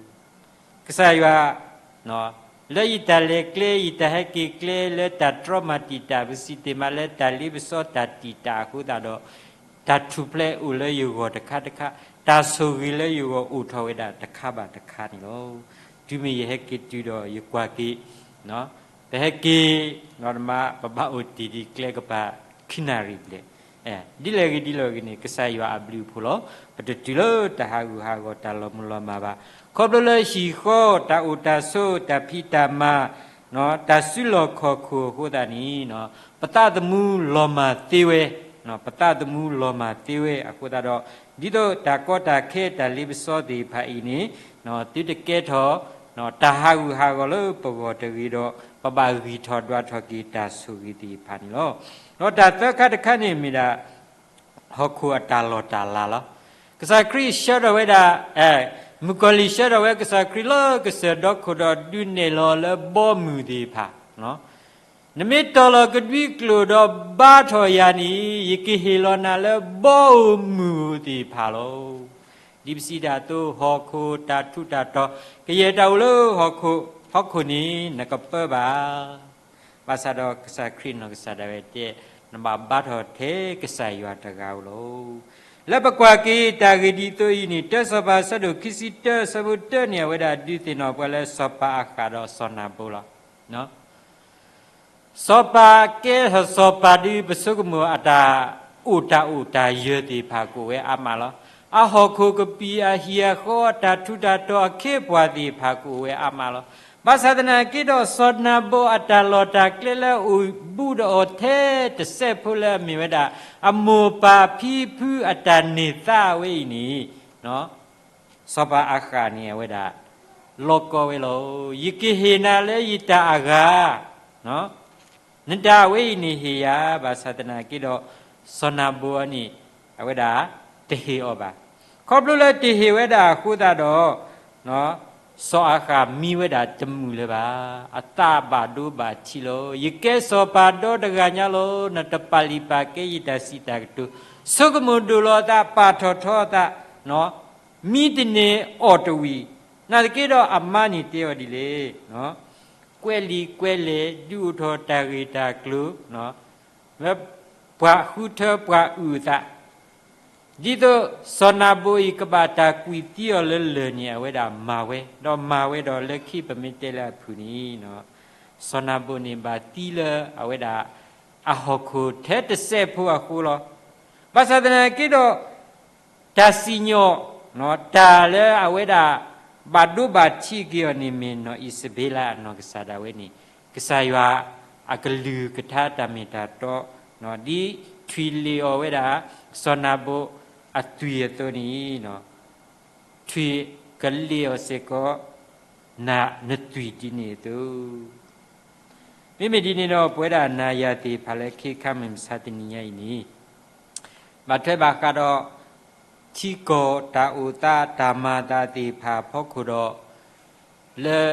ကစၢ်ယွၤ, လၢယတၢ်လဲၤကျဲ ယတၢ်ဟဲက့ၤကျဲ လၢတၢ်တြီမၤတံာ်တာ် ပစံးတ့ၢ်မးလၢတၢ်လ့ပစီတၢ်တံာ်တာ်အဃိသတးဒီး တၢ်ထူၣ်ဖျဲးအိၣ်လၢယဂီၢ်တခါတခါ, တၢ်ဆိၣ်ဂ့ၤလၢယဂီၢ်အိၣ်ထီၣ်ဝဲဒၣ်တခါဘၣ်တခါန့ၣ်လီၤ. တုၤမ့ၢ်ယဟဲက့ၤတုၤဒီးယကွၢ်က့ၤ, ပဟဲက့ၤ, နီၢ်တမါ ပဘၣ်အိၣ်တ့ၢ်ဒံးကျဲကပၤ ခံနၣ်ရံၣ်ဘျဲၣ် ဒ်လဲၣ်ဂ့ၤဒ်လဲၣ်ဂ့ၤန့ၣ် ကစၢ်ယွၤအဘျုးအဖှိၣ်လီၤ. ပတတုၤလၢတၢ်ဟးဂူာ်ဟးဂီၤတၢ်လီၤမုၢ်လီၤမၢ်ဘၣ်. ခီဖျိလၢဟံၣ်ဃီ တၢ်အိၣ်တၢ်ဆိး တၢ်ဖံးတၢ်မၤ, တၢ်စုလီၢ်ခီၣ်ခိၣ်အဃိသတးန့ၣ်, ပသးသမူလီၤမၢ်သ့ဝဲ, ပသးသမူလီၤမၢ်သ့ဝဲအဃိသတးဒီး ဒ်သိးတၢ်ကီတၢ်ခဲတၢ်လ့ပစီသ့ၣ်တဖၣ်အံၤန့ၣ်, သုတကဲထီၣ် တၢ်ဟးဂူာ်ဟးဂီၤလၢပဂီၢ်တဂ့ၤဒီး ပဘၣ်ဂံၢ်ထီၣ်ဒွးထီၣ်က့ၤတၢ်ဆိၣ်ဂ့ၤသ့ၣ်တဖၣ်န့ၣ်လီၤ. ဒီးတၢ်သၢခါတခါန့ၣ်မ့ၢ်ဒၣ် ဟီၣ်ခိၣ်အတၢ်လီၢ်တၢ်လၤလီၤ. ကစၢ်ခရံာ်ဆှၢထီၣ်ဝဲဒၣ်, မုၣ်ကီၤလံၢ်ဆှၢထီၣ်ဝဲကစၢ်ခရံာ်လၢကစၢၢ်ဒီခိၣ်ဒီးဒုးနဲၣ်လီၤလၢဘီမုၢ်သ့ၣ်တဖၣ် နမ့ၢ်တီၢ်လီၤကဒွံကျိာ်ဒီးဘါထီၣ်ယၤန့ၣ် ယကဟ့ၣ်လီၤနၤလၢဘီဧိၤမုၢ်ဧိၤသ့ၣ်တဖၣ်လီၤ. ဒ်ပစံးတၢ်အသိး ဟီၣ်ခိၣ်တၢ်ထူးတၢ်တီၤ ကယဲၢ်တၢ်အိၣ်လၢဟီၣ်ခိၣ်, ဟီၣ်ခိၣ်န့ၣ် နကပၢဘၣ်. ဘၣ်ဆၣ်ဒီးကစၢ်ခရံာ်နီၢ်ကစၢ်ဒၣ်ဝဲတဲ, နဘၣ်ဘါထီၣ်ထဲကစၢ်ယွၤတဂၤဧိၤလီၤ. လၢပကွၢ်က့ၤတၢ်ဂ့ၢ်ဒ်သိးအံၤန့ၣ် တၢစီၤပၤအဆၢဒိၣ်ခံဆံတၢ အဆၢဖိတၢန့ၣ် အဝဲဒၣ်ဒုးသ့ၣ်နီၣ်ပှၤလၢစီၤပၤအဃၣ်ဒီးစီၤနၤဘိလီၤ. စီၤပၤကဲထီၣ်စီၤပၤဒုး ပဆိကမိၣ်အတၢ်အိၣ်တၢ်အိၣ်တၢ်ယၢၤသ့ၣ်တဖၣ်ကအိၣ်ဝဲအါမးလီၤ. အဟီၣ်ခိၣ်ကပံာ်အဟံၣ်အဃီ အတၢ်ထူးတၢ်တီၤအခ့အပှၤသ့ၣ်တဖၣ်ကအိၣ်ဝဲအါမးလီၤ. ဘၣ်ဆၣ်သနာ်က့ဒီး စီၤနၤဘိအတၢ်လီၢ်တၢ်ကျဲလၢအအိၣ်ဘူးဒီးအီၤထဲတစဲးဖိလၢအမ့ၢ်ဝဲဒၣ် အမိၢ်ပၢ်ဖံဖုအတၢ်န့ၢ်သါဝဲအံၤန့ၣ် စီၤပၤအဃၣ်န့ၣ်အဝဲဒၣ် လီၤကီဝဲလီၤ. ယကဟ့ၣ်နၤလၢယတၢ်အဂၤ, နတၢ်ဝဲအံၤန့ၣ်ဟ့ၣ်ယၤ, ဘၣ်ဆၣ်သနာ်က့ဒီး စီၤနၤဘိန့ၣ် အဝဲဒၣ်တဟ့ၣ်အီၤဘၣ်. ခီဖျိလၢတဟ့ၣ်ဝဲဒၣ်အဃိသတးဒီး စီၤအၤဃးမံဝဲဒၣ်တမုာ်လၢၤဘၣ်. အသးဘၣ်ဒိဘၣ်ထံးလီၤ. ယကဲစီၤပၤဒီတဂၤညါလီၤ. နတပာ်လုၢ်ပာ်ကဲယတၢ်စံးတၢ်ကတိၤ, ဆိကမိၣ်ဒိၣ်လီၤအသး, ပာ်ထီၣ်ထီအသး, မံတန့ၢ်အီၣ်တဝံၤ, နာ်သက့ဒီးအမါန့ၣ်တဲအီၤဒ်လဲၣ်. ကွဲးလံာ်ကွဲးလဲၢ် ဒုးအိၣ်ထီၣ်တၢ်ဂ့ၢ်တၢ်ကျိၤ, လၢပှၤဃုထၢပှၤအုၣ်အသး, ဒ်သိးစီၤနၤဘိအံၤကဘၣ်တၢ်ကွံာ်သံအီၤလၢလၢၢ်န့ၣ် အဝဲဒၣ်မၤဝဲ, ဒီးမၤဝဲဒီးလၢခံပမ့ၢ်တဲလၢအဖုၣ်န့ၣ်, စီၤနၤဘိန့ၣ်ဘၣ်သံလၢအဝဲဒၣ် အဟီၣ်ခိၣ်ထဲတစဲးဖိအဃိလီၤ. ဘၣ်ဆၣ်သနာ်က့ဒီး တၢ်စံၣ်ညီၣ်, တၢ်လၢအဝဲဒၣ် ဘၣ်ဒိဘၣ်ထံးက့ၤအီၤန့ၣ်မ့ၢ်နီၢ်အံးစဘ့လးအနီၢ်ကစၢ်ဒၣ်ဝဲန့ၣ်, ကစၢ်ယွၤအကလုၢ်ကထါတၢ်မ့ၢ်တၢ်တီ, ဒ်ထွံၣ်လ့ၣ်အီၤဝဲဒၣ် စီၤနၤဘိအသွံၣ်အသိးန့ၣ်, ထွံၣ်ကလ့ၣ်အီၤစ့ၢ်ကီး နသွံၣ်ဒ်န့ၣ်အသိး မ့မ့ၢ်ဒ်န့ၣ်ဒီး ပဝဲဒၣ်နၤယၤသ့ၣ်တဖၣ်လၢခ့ခါမုၢ်မဆါတနံၤညါအံၤန့ၣ်, ဘၣ်ထွဲဘၣ်ဃးဒီး ထံကီၢ်တၢ်အိၣ်သးတၢ်မၤအသးသ့ၣ်တဖၣ်အဖီခိၣ်ဒီး, လၢ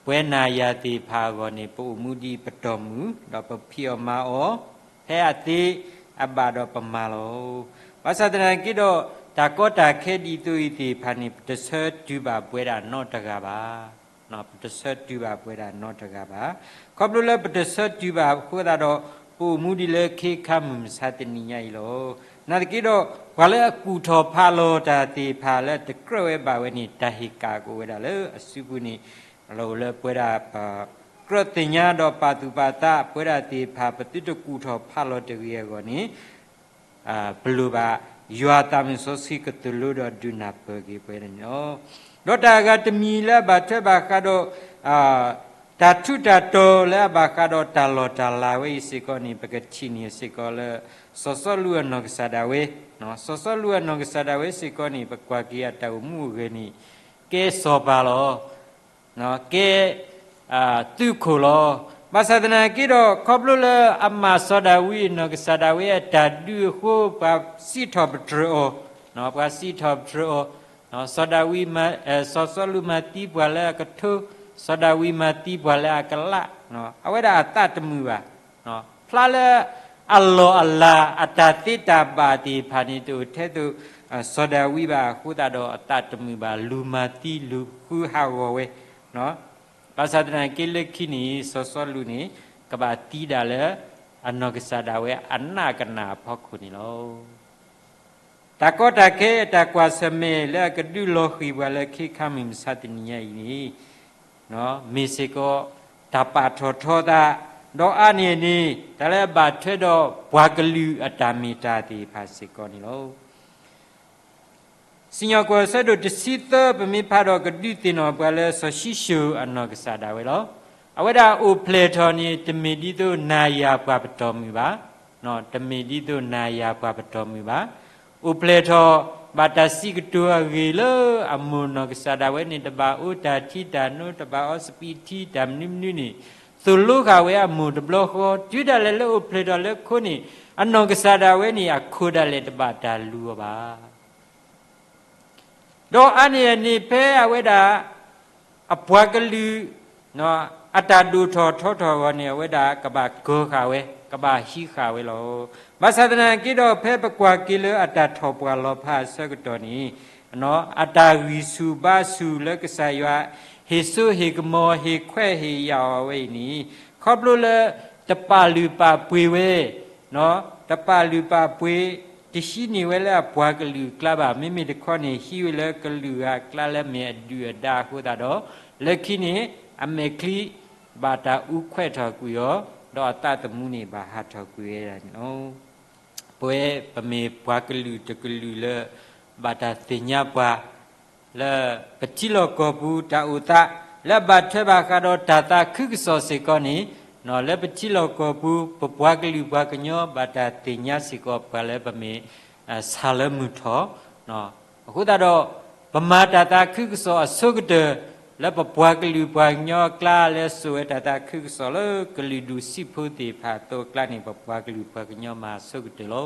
ပဝဲနၤယၤသ့ၣ်တဖၣ်အဂီၢ်န့ၣ် ပအိၣ်မူဒ်ပတီၢ်မုၢ်, ဒီးပဖံးအီၣ်မၤအီၣ် ဖဲအသ့အဘၣ်ဒီးပမၤလီၤ. ဘၣ်ဆၣ်သနာ်က့ဒီး တၢ်ကီတၢ်ခဲဒ်သိးအံၤသ့ၣ်တဖၣ်န့ၣ် ပတဆၢတုၤဘၣ်ပဝဲဒၣ်နီတဂၤဘၣ်. ပတဆၢတုၤဘၣ်ပဝဲဒၣ်နီတဂၤဘၣ်. ခီဖျိလၢပတဆၢတုၤဘၣ်အဃိသတးဒီး ပအိၣ်မူဒ်လၢခ့ခါမုၢ်မဆါတနံၤညါအံၤလီၤ. နာ်သက့ဒီး ပှၤလၢအကူၣ်ထီၣ်ဖးလီၤတၢ်သ့ၣ်တဖၣ်လၢတကြၢးဝဲဘၣ်ဝဲန့ၣ် တၢ်ဟ့ၣ်ကၣ်ကအိၣ်ဝဲဒၣ်လၢအစုပူၤန့ၣ်, လၢအိၣ်လၢပဝဲဒၣ် ကြၢးသ့ၣ်ညါဒီးပာ်သူၣ်ပာ်သး ပဝဲဒၣ်သ့ၣ်တဖၣ် ပသုတကူၣ်ထီၣ်ဖးလီၤတဂ့ၤအဂီၢ်န့ၣ်, ပလိၣ်ဘၣ်ယွၤသးမုၢ်စီဆှံကသိၣ်လိဒီးဒုးနၢ်ပၢၢ်က့ၤပဝဲန့ၣ်လီၤ. ဒီးတၢ်အဂၤတမံၤလၢအဘၣ်ထွဲဘၣ်ဃးဒီး တၢ်ထူးတၢ်တီၤလၢအဘၣ်ဃးဒီးတၢ်လီၢ်တၢ်လၤဝဲအံၤစ့ၢ်ကီးန့ၣ် ပကထံၣ်န့ၢ်စ့ၢ်ကီးလၢ စီၤစီလူးအနီၢ်ကစၢ်ဒၣ်ဝဲ, စီၤစီလူးအနီၢ်ကစၢ်ဒၣ်ဝဲစ့ၢ်ကီးန့ၣ် ပကွၢ်က့ၤအတၢ်အိၣ်မူအိၣ်ဂဲၤန့ၣ် ကဲစီၤပၤလီၤ. ကဲ သုးခိၣ်လီၤ. ဘၣ်ဆၣ်သနာ်က့ဒီး ခီဖျိလၢအမၢ်စီၤဒၤဝံးအနီၢ်ကစၢ်ဒၣ်ဝဲအတၢ်ဒုးအဃိ ပှၤစံးထီၣ်ပတြၢၤအီၤ, ပှၤစံးထီၣ်ပတြၢၤအီၤ, စီၤဒၤဝံးမၤ, စီၤစီလူးမၤသံပှၤလၢအကထိ, စီၤဒၤဝံးမၤသံပှၤလၢအကလး, အဝဲဒၣ်အသးတမုာ်ဘၣ်. ဖျါလၢအလီၢ်အလၤ အတၢ်သ့တၢ်ဘၣ်သ့ၣ်တဖၣ်န့ၣ် တအိၣ်ထဲသိး စီၤဒၤဝံးဘၣ်အဃိသတးဒီး အသးတမုာ်ဘၣ်, လူၤမၤသံလူၤဃုဟးဂီၤဝဲ. ဘၣ်ဆၣ်သနာ်က့လၢခံန့ၣ် စီၤစီလူးန့ၣ် ကဘၣ်သံဒၣ်လၢ အနီၢ်ကစၢ်ဒၣ်ဝဲအနးကနၣ်အဖီခိၣ်န့ၣ်လီၤ. တၢ်ကီတၢ်ခဲအတၢ်ကွၢ်ဆၢၣ်မဲာ် လၢအကဒုးလီၤဃံၤပှၤလၢခ့ခါမုၢ်မဆါတနံၤညါအံၤန့ၣ်, မ့ၢ်စ့ၢ်ကီး တၢ်ပာ်ထီၣ်ထီသး, ဒီးအါန့ၢ်န့ၣ် တၢ်လၢအဘၣ်ထွဲဒီးပှၤကလုာ်အတၢ်မ့ၢ်တၢ်သ့ၣ်တဖၣ်စ့ၢ်ကီးန့ၣ်လီၤ. စံၣ်ညီၣ်ကွီၢ်အဆၢဒိၣ်တဆံသၢ ပမ့ၢ်ဖးဒီး ကဒုးသ့ၣ်နီၣ်ပှၤလၢစီၤၡံၣ်ၡိၣ်အနီၢ်ကစၢ်ဒၣ်ဝဲလီၤ. အဝဲဒၣ်အိၣ်ဖျဲၣ်ထီၣ်န့ၣ် တမ့ၢ်ဒ်သိးနၤယၤပှၤပတီၢ်မုၢ်ဘၣ်, တမ့ၢ်ဒ်သိးနၤယၤပှၤပတီၢ်မုၢ်ဘၣ်. အိၣ်ဖျဲၣ်ထီၣ် ဘၣ်တၢ်စံးကတိၤအဂ့ၢ်လၢအမိၢ်နီၢ်ကစၢ်ဒၣ်ဝဲန့ၣ် တဘၣ်အိၣ်တၢ်ထံတၢ်နိ တဘၣ်အီစပံးထံတၢ်မနုၤမနုၤန့ၣ် သိၣ်လိဃာ်ဝဲအမိၢ်တဘျီဃီ, တုၤဒၣ်လဲာ်လၢအိၣ်ဖျဲၣ်ထီၣ်လၢခိန့ၣ် အနီၢ်ကစၢ်ဒၣ်ဝဲန့ၣ် အခိၣ်ဒၣ်လဲာ်တဘၣ်တၢ်လူၤအီၤဘၣ်. ဒီးအါန့ၢ်အန့ၣ် ဖဲအဝဲဒၣ် အပှၤကလုာ် အတၢ်ဒိၣ်ထီၣ်ထီထီၣ်အဂီၢ်န့ၣ် အဝဲဒၣ်ကဘၣ်ကၢဃာ်ဝဲ, ကဘၣ်ဟံးဃာ်ဝဲလီၤ. ဘၣ်ဆၣ်သနာ်က့ဒီး ဖဲပကွၢ်က့ၤလၢအတၢ်ထီၣ်ပှၢ်လီၤဖးအဆၢကတီၢ်န့ၣ် အတၢ်ဂံၢ်ဆူၣ်ဘါဆူၣ်လၢကစၢ်ယွၤ ဟ့ၣ်စိဟ့ၣ်ကမီၤ ဟ့ၣ်ခွဲးဟ့ၣ်ယာ်အီၤဝဲအံၤန့ၣ် ခီဖျိလၢ တပာ်လုၢ်ပာ်ပှ့ၤဝဲ တပာ်လုၢ်ပာ်ပှ့ၤ တဟံးန့ၢ်ဝဲလၢအပှၤကလုာ်အကျါဘၣ်. မ့မ့ၢ်တခီန့ၣ် ဟံးဝဲလၢကလုာ်ဂၤအကျါလၢအမ့ၢ်အဒုၣ်အဒါအဃိသတးဒီး လၢခံန့ၣ် အမဲာ်ချံ ဘၣ်တၢ်အူခွဲးထီၣ်ကွံာ်အီၤ ဒီးအသးသမူန့ၣ် ဘၣ်ဟးထီၣ်ကွံာ်ဝဲဒၣ်န့ၣ်လီၤ. ပဝဲပမ့ၢ်ပှၤကလုာ်တကလုာ်လၢ ဘၣ်တၢ်သ့ၣ်ညါပှၤ လၢပထံလီၢ်ကီၢ်ပူၤတၢ်အိၣ်သး လၢအဘၣ်ထွဲဘၣ်ဃးဒီးတၢ်သးခုကစီၣ်စ့ၢ်ကီးန့ၣ်, လၢပထံလီၢ်ကီၢ်ပူၤ ပပှၤကလုာ်ပှၤကညီဘၣ်တၢ်သ့ၣ်ညါစ့ၢ်ကီးပှၤလၢပမ့ၢ် ဆၣ်လၢမုၢ်ထီၣ်, အဃိသတးဒီး ပမၤတၢ်သးခုကစီၣ်အဆိကတၢၢ် လၢပပှၤကလုာ်ပှၤကညီအကျါ လၢစိာ်ဝဲတၢ်သးခုကစီၣ်လၢကလုာ်ဒူၣ်ဆံးဖိသ့ၣ်တဖၣ်အသိးအကျါန့ၣ် ပပှၤကလုာ်ပှၤကညီမၤအဆိကတၢၢ်လီၤ.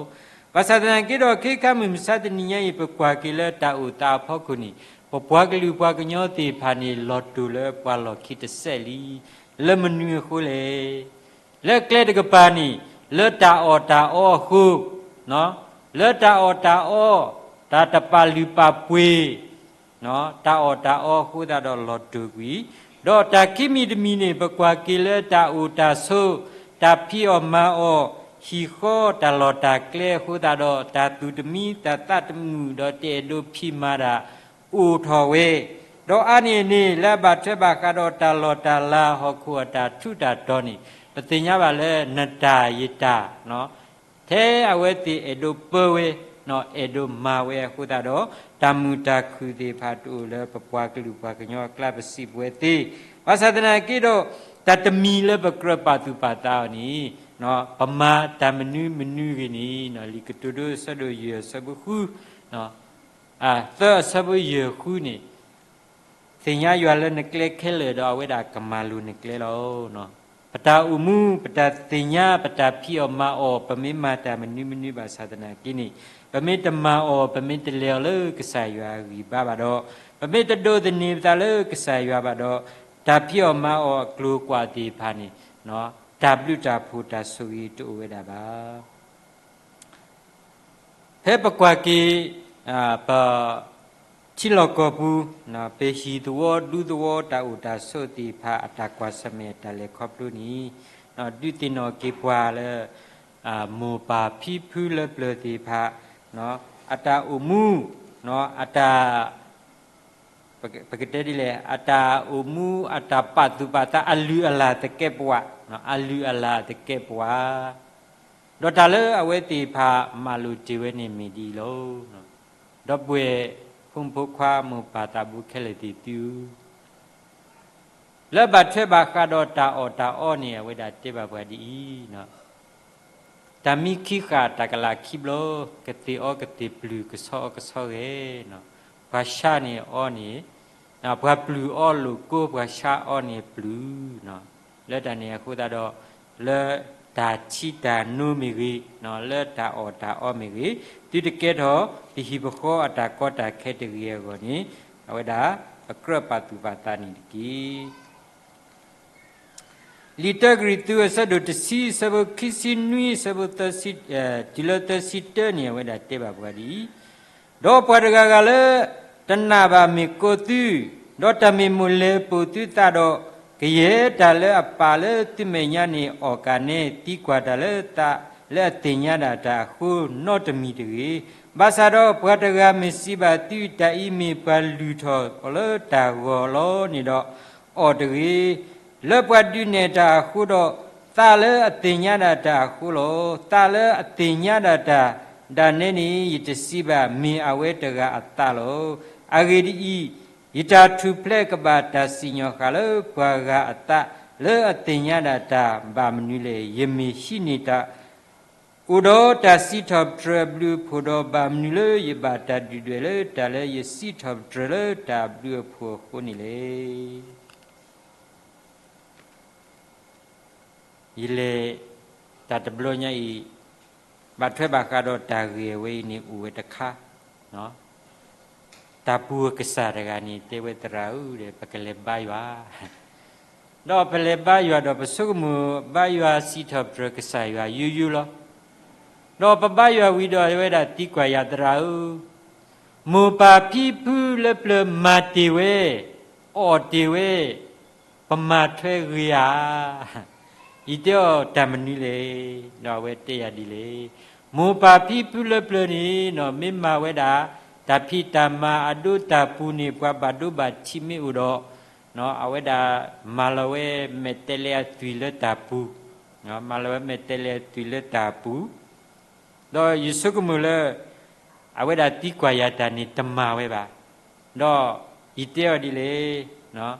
ဘၣ်ဆၣ်သနာ်က့ဒီး ခဲခါမုၢ်မဆါတနံၤညါအံၤ ပကွၢ်က့ၤလၢတၢ်အိၣ်သးအဖီခိၣ်န့ၣ် ပပှၤကလုာ်ပှၤကညီသ့ၣ်တဖၣ်န့ၣ် လီၤတိၢ်လၢပှၤလီၢ်ခံတစဲးလံ. လၢမနုၤအဃိလဲၣ်. လၢကျဲတကပၤန့ၣ် လၢတၢ်အီၣ်တၢ်အီအဃိ, လၢတၢ်အီၣ်တၢ်အီ, တၢ်တပာ်လုၢ်ပာ်ပှ့ၤ, တၢ်အီၣ်တၢ်အီအဃိသတးဒီးလီၤတိၢ်ကွံာ်, ဒီးတၢ်ခံမံၤတမံၤန့ၣ် ပကွၢ်က့ၤလၢတၢ်အိၣ်တၢ်ဆိး, တၢ်ဖံးအီၣ်မၤအီၣ်, ဟံၣ်ဃီတၢ်လီၢ်တၢ်ကျဲအဃိသတးဒီး တၢ်သူၣ်တမံသးသးတမုာ်ဒီးတအဲၣ်ဒိးဖံးမၤတၢ် အိၣ်ထီၣ်ဝဲ, ဒီးအါန့ၢ်န့ၣ် လၢအဘၣ်ထွဲဘၣ်ဃးဒီးတၢ်လီၢ်တၢ်လၤဟီၣ်ခိၣ်အတၢ်ထူးတၢ်တီၤန့ၣ် ပသ့ၣ်ညါဘၣ်လၢနတၢ်ယတၢ် ထဲအဝဲသ့ၣ်အဲၣ်ဒိးပၢဝဲ, အဲၣ်ဒိးမၤဝဲအဃိသတးဒီး တၢ်မုာ်တၢ်ခုၣ်သ့ၣ်တဖၣ်တအိၣ်လၢပပှၤကလုာ်ပှၤကညီအကျါပစံးပဝဲသ့, ဘၣ်ဆၣ်သနာ်က့ဒီး တၢ်တမံၤလၢပကြၢးပာ်သူၣ်ပာ်သးအီၤန့ၣ် ပမၤတၢ်မနုၤမနုၤဂ့ၤန့ၣ် လံာ်ကတိၤဒိအဆၢဒိၣ်ယဲၢ်အဆၢဖိဃု, သၢအဆၢဖိယဲၢ်ဃုန့ၣ် သ့ၣ်ညါယွၤလၢနကျဲခဲလၢာ်ဒီးအဝဲဒၣ်ကမၤလိၤနကျဲလီၤ. ပတၢ်အိၣ်မူ ပတၢ်သ့ၣ်ညါ ပတၢ်ဖံးအီၣ်မၤအီၣ် ပမ့ၢ်မၤတၢ်မနုၤမနုၤဘၣ်ဆၣ်သနာ်က့န့ၣ် ပမ့ၢ်တမၤအီၤ ပမ့ၢ်တလဲၤအီၤလၢကစၢ်ယွၤအဂံၢ်ဘါဘၣ်ဒီး ပမ့ၢ်တဒိးသန့ၤပသးလၢကစၢ်ယွၤဘၣ်ဒီး တၢ်ဖံးအီၣ်မၤအီၣ်အကျိၤအကွာ်သ့ၣ်တဖၣ်န့ၣ် တၢ်ဘျုးတၢ်ဖှိၣ်တၢ်ဆိၣ်ဂ့ၤတအိၣ်ဝဲဒၣ်ဘၣ်. ဖဲပကွၢ်က့ၤ ပထံလီၢ်ကီၢ်ပူၤ ပဟံၣ်သဝီဒူသဝီတၢ်အိၣ်တၢ်ဆိးသ့ၣ်တဖၣ်အတၢ်ကွၢ်ဆၢၣ်မဲာ်တၢ်လဲၤခီဖျိန့ၣ် ဒုးသ့ၣ်နီၣ်က့ၤပှၤလၢ မိၢ်ပၢ်ဖံဖုလၢပျၢၤသ့ၣ်တဖၣ် အတၢ်အိၣ်မူ အတၢ် ပကတဲဒ်လဲၣ် အတၢ်အိၣ်မူအတၢ်ပာ်သူၣ်ပာ်သးအလုၢ်အလၢ်သကဲးပဝး, အလုၢ်အလၢ်သကဲးပဝး, ဒီးတၢ်လၢအဝဲသ့ၣ်တဖၣ်မၤလိာ်တ့ၢ်ဝဲန့ၣ်မ့ၢ်ဒ်အံၤလီၤ. ဒီပုၢ်ဝဲၢ်ဖိမုၣ်ဖိခွါမိၢ်ပၢ်သးဘိခဲလၢာ်သ့ၣ်သုဧၢ, လၢဘၣ်ထွဲဘၣ်ဃးဒီးတၢ်အီၣ်တၢ်အီန့ၣ် အဝဲဒၣ်တဲဘၣ်ပှၤဒ်အံၤ, တၢ်မံခံဃာ်တၢ်ကလးခံဘျီ, ကသ့ၣ်အီကသ့ၣ်ပျုၢ် ကဆီအီကဆီဂဲၤ, ပှၤဆါန့ၣ်အီန့ၣ်, ပှၤပျုၢ်အီလိာ်ကိး ပှၤဆါအီန့ၣ်ပျုၢ်, လၢတၢ်န့ၣ်အဃိသတးဒီး လၢတၢ်ထံတၢ်နိမ့ၢ်ဂ့ၤ, လၢတၢ်အီၣ်တၢ်အီမ့ၢ်ဂ့ၤ, သုတကဲထီၣ်ပဟံၣ်ပဃီအတၢ်ကီတၢ်ခဲတဂ့ၤအဂီၢ်န့ၣ်, အဝဲဒၣ်ပကြၢးပာ်သူၣ်ပာ်သးန့ၣ်တက့ၢ်. လံာ်တၢကရံၣ်သူးအဆၢဒိၣ်တဆံ အဆၢဖိခံဆံနွံ အဆၢဖိသၢဆံ, တုၤလၢသၢဆံတၢန့ၣ် အဝဲဒၣ်တဲဘၣ်ပှၤဒ်အံၤ, ဒီးပှၤတဂၤဂၤလၢတနာ်ဘၣ်မ့ၢ်ကိးသု, ဒီးတၢ်မ့ၢ်မိၣ်လဲၤပိာ်သုသးဒီး, ကယဲၢ်တၢ်လၢအပာ်လၢသုမဲာ်ညါန့ၣ်အီၣ်ကၣ်နဲ သံကွၢ်တၢ်လၢသးလၢအသ့ၣ်ညါဒၣ်တၢ်အဃိနီတမံၤတဂ့ၤ. ဘၣ်ဆၣ်ဒီးပှၤတဂၤမ့ၢ်စံးဘၣ်သု, တၢ်အံၤမ့ၢ်ပှၤလုၢ်ထီၣ်အီၤလၢတၢ်ဂီၤလီၤန့ၣ်ဒီး, အီၣ်တဂ့ၤ. လၢပှၤဒုးနဲၣ်တၢ်အဃိဒီး, သးလၢအသ့ၣ်ညါဒၣ်တၢ်အဃိလီၤ. သးလၢအသ့ၣ်ညါဒၣ်တၢ်ဒၣ်နဲန့ၣ် ယတစံးဘၣ်, မ့ၢ်အဝဲတဂၤအသးလီၤ. အဂ့ၢ်ဒ်အံၤ, ယတၢ်ထူၣ်ဖျဲးကဘၣ်တၢ်စံၣ်ညီၣ်ဃာ်လၢပှၤဂၤအသးလၢအသ့ၣ်ညါဒၣ်တၢ်ဘၣ်မနုၤလဲၣ်. ယမ့ၢ်ဟံးန့ၢ်တၢ် အိၣ်ဒီးတၢ်စံးထီၣ်ပတြၢၤအဘျုးအဖှိၣ်ဒီး ဘၣ်မနုၤလၢယဘၣ်တၢ်ဒုၣ်ဒွဲၣ်လၢတၢ်လၢယစံးထီၣ်ပတြၢၤလၢတၢ်အဘျုးအဖှိၣ်အဃိန့ၣ်လဲၣ်. ယလဲၤတၢ်တဘျီညါအံၤ, ဘၣ်ထွဲဘၣ်ဃးဒီးတၢ်ဂ့ၢ်ဝဲအံၤန့ၣ်အိၣ်ဝဲတခါ, တၢ်ပူၤအကစၢ်တဂၤန့ၣ် တဲဝဲသရၣ်ဧၢ, ပကလဲၤဘါယွၤ ဒီးပလဲၤဘါယွၤဒီးပဆိကမိၣ်ဘါယွၤစံးထီၣ်ပတြၢၤကစၢ်ယွၤယိယိလီၤ. ဒီးပဘါယွၤဝံၤဒီးအဝဲဒၣ်သံကွၢ်ယၤသရၣ်ဧၢ, မိၢ်ပၢ်ဖံဖုလၢပျၢၤမၤတ့ၢ်ဝဲ, အီၣ်တ့ၢ်ဝဲ, ပမၤထွဲဂ့ၤဧါ. ယတဲအီၤတၢ်မနုၤလဲၣ်, ဒီးအဝဲတဲယၤဒ်လဲၣ်. မိၢ်ပၢ်ဖံဖုလၢပျၢၤန့ၣ် မ့ၢ်မၤဝဲဒၣ် တၢ်ဖံးတၢ်မၤအဒိတၢ်ပူၤန့ၣ် ပှၤဘၣ်ဒိဘၣ်ထံးမ့ၢ်အိၣ်ဒီး အဝဲဒၣ်မၤလီၤဝဲမဲာ်တဲးလဲးအသွံၣ်လၢတၢ်ပူၤ, မၤလီၤဝဲမဲာ်တဲးလဲးအသွံၣ်လၢတၢ်ပူၤ, ဒီးယဆိကမိၣ်လၢ အဝဲဒၣ်သံကွၢ်ယၤတၢ်န့ၣ်တမၤဝဲဘၣ်, ဒီးယတဲအီၤဒ်လဲၣ်.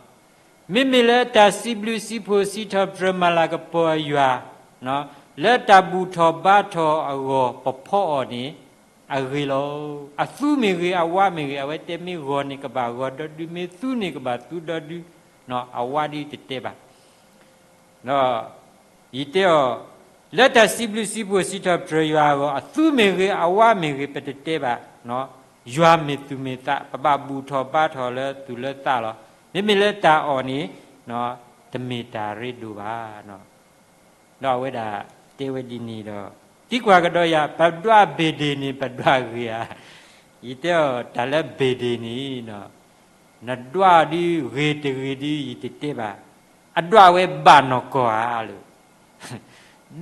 မ့မ့ၢ်လၢတၢ်စံးဘျုးစံးဖှိၣ်စံးထီၣ်ပတြၢၤမၤလၤကပီၤယွၤ လၢတၢ်ဘူၣ်ထီၣ်ဘါထီၣ်အဂီၢ်ပဖီအီၤန့ၣ်, အဂ့ၤလီၤ. အသူမ့ၢ်ဂ့ၤ အဝါမ့ၢ်ဂ့ၤ အဝဲတဲမ့ၢ်ဂီၤန့ၣ်ကဘၣ်ဂီၤဒီဒု မ့ၢ်သူန့ၣ်ကဘၣ်သူဒီဒု, အဝါဒ်တတဲဘၣ်. ဒီးယတဲအီၤ, လၢတၢ်စံးဘျုးစံးဖှိၣ်စံးထီၣ်ပတြၢၤယွၤအဂီၢ် အသူမ့ၢ်ဂ့ၤ အဝါမ့ၢ်ဂ့ၤ ပတတဲဘၣ်. ယွၤမ့ၢ်သူၣ်မ့ၢ်သး ပဘၣ်ဘူၣ်ထီၣ်ဘါထီၣ်လၢသူၣ်လၢသးလီၤ. မ့မ့ၢ်လၢတၢ်အီၣ်န့ၣ် တမ့ၢ်တၢ်ရ့ဒိၣ်ဘၣ်. ဒီးအဝဲဒၣ်တဲဝဲဒ်န့ၣ်ဒီး, သံကွၢ်ကဒီးယၤ ပဒွးဘ့ၣ်ဒ့ၣ်န့ၣ် ပဒွးဂ့ၤဧါ. ယတဲအီၤ တၢ်လၢဘ့ၣ်ဒ့ၣ်န့ၣ် နဒွးဒုးဂ့ၤတဂ့ၤဒုး ယတတဲဘၣ်. အဒွးဝဲဘၣ်နီၢ်ကီၢ်ဧါ.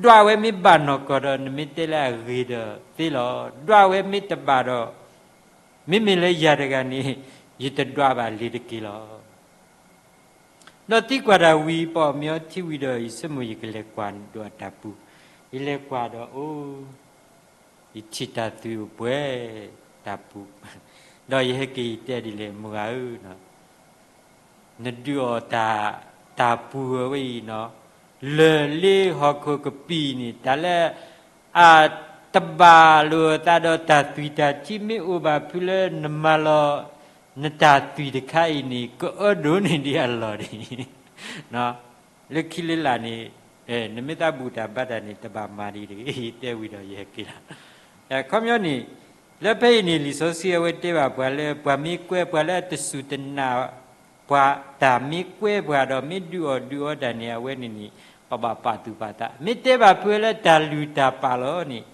ဒွးဝဲမ့ၢ်ဘၣ်နီၢ်ကီၢ်ဒီး နမ့ၢ်တဲလၢအဂ့ၤဒီးသ့လီၤ. ဒွးဝဲမ့ၢ်တဘၣ်ဒီး, မ့မ့ၢ်လၢယၤတဂၤန့ၣ် ယတဒွးဘၣ်လ့ၤတက့ၢ်လီၤ. ဒီးသံကွၢ်တၢ်ဝံၤ ပအီၣ်မ့ၤအီထံဝံၤဒီး ယဆိကမိၣ်ယကလဲၤကွၢ်ဒိးအတၢ်ပူၤ, ယလဲၤကွၢ်ဒီးအိၣ်, ယထံၣ်တၢ်သွံၣ်အိၣ်ပှဲၤတၢ်ပူၤ, ဒီးယဟဲက့ၤယတဲဒ်လဲၣ် မိၢ်ဂၤဧၢ, နဒုးအီၣ်တၢ်, တၢ်ပူၤဝဲအံၤနီၤ, လၢၢ်လ့ဟီၣ်ခိၣ်ကပံာ်န့ၣ် တၢ်လၢ အတဘၣ်လိာ်အသးဒီးတၢ်သွံၣ်တၢ်ထံ မ့ၢ်အိၣ်ဘၣ်ဖုလၢနမၤလီၤ နတၢ်သွံၣ်တခါအံၤန့ၣ် ကအၢဒိၣ်န့ၢ်ဒံးအလီၢ်ဒံး, လၢခံလၢလာ်န့ၣ်, နမ့ၢ်သးဘူၣ်တၢ်ဘါတၢ်န့ၣ် တဘၣ်မၤဒံးတဂ့ၤ တဲဝံၤဒီးယဟဲက့ၤလီၤ. အခီပညီန့ၣ်, လၢဖဲအံၤန့ၣ် လံာ်စီဆှံအဝဲတဲဘၣ်ပှၤလၢ ပှၤမ့ၢ်ကွဲပှၤလၢအတစူၢ်တနာ် ပှၤတၢ်မ့ၢ်ကွဲပှၤဒီးမ့ၢ်ဒုးအီၣ်ဒုးအီတၢ်န့ၣ် အဝဲန့ၣ်န့ၣ် ပဘၣ်ပာ်သူၣ်ပာ်သး မ့ၢ်တဲဘၣ်ဖုဝဲလၢတၢ်လုၢ်တၢ်ပာ်လီၤန့ၣ်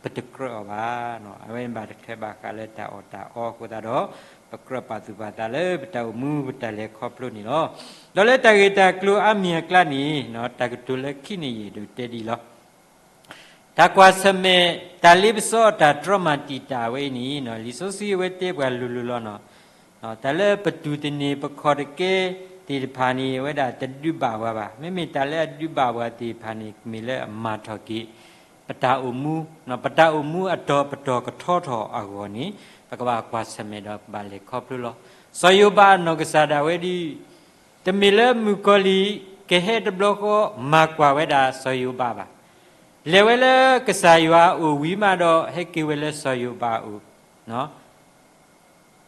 ပတကြၢးအီၤဘၣ်. အဝဲန့ၣ်ဘၣ်တခါဘၣ်ဃးလၢတၢ်အီၣ်တၢ်အီအဃိသတးဒီး ပကြၢးပာ်သူၣ်ပာ်သးလၢပတၢ်အိၣ်မူပတၢ်လဲၤခီဖျိန့ၣ်လီၤ. ဒီးလၢတၢ်ဂ့ၢ်တၢ်ကျိၤအါမံၤအကျါန့ၣ် တၢ်ကတိၤလၢခံန့ၣ်ယအဲၣ်ဒိးတဲဒ်အံၤလီၤ. တၢ်ကွၢ်ဆၢၣ်မဲာ် တၢ်လ့ပစီအတၢ်တြီမၤတံာ်တာ်ဝဲအံၤန့ၣ် လံာ်စီဆှံအဝဲတဲပှၤလိၤလိၤလီၤနီၤ. တၢ်လၢပတူၢ်သန့ၤပခီၣ်တကဲသ့ၣ်တဖၣ်န့ၣ် အဝဲဒၣ်တဒုးဘၣ်ပှၤဘၣ်. မ့မ့ၢ်တၢ်လၢအဒုးဘၣ်ပှၤသ့ၣ်တဖၣ်န့ၣ် မ့ၢ်လၢအမၤထီၣ်က့ၤ ပတၢ်အိၣ်မူ, ပတၢ်အိၣ်မူအတီၤပတီၢ်ကထီထီၣ်အဂီၢ်န့ၣ် ပကဘၣ်ကွၢ်ဆၢၣ်မဲာ်ဒီးပဘၣ်လဲၤခီဖျိလီၤ. စီၤယိၤဘးအနီၢ်ကစၢ်ဒၣ်ဝဲဒၣ် တမ့ၢ်လၢမုၣ်ကီၤလံၢ်ကဟဲတဘျီဃီ မၤကွၢ်ဝဲဒၣ်စီၤယိၤဘးဘၣ်. လဲၤဝဲလၢကစၢ်ယွၤအအိၣ်ဝံၤမးဒီး ဟဲက့ၤဝဲလၢစီၤယိၤဘးအအိၣ်.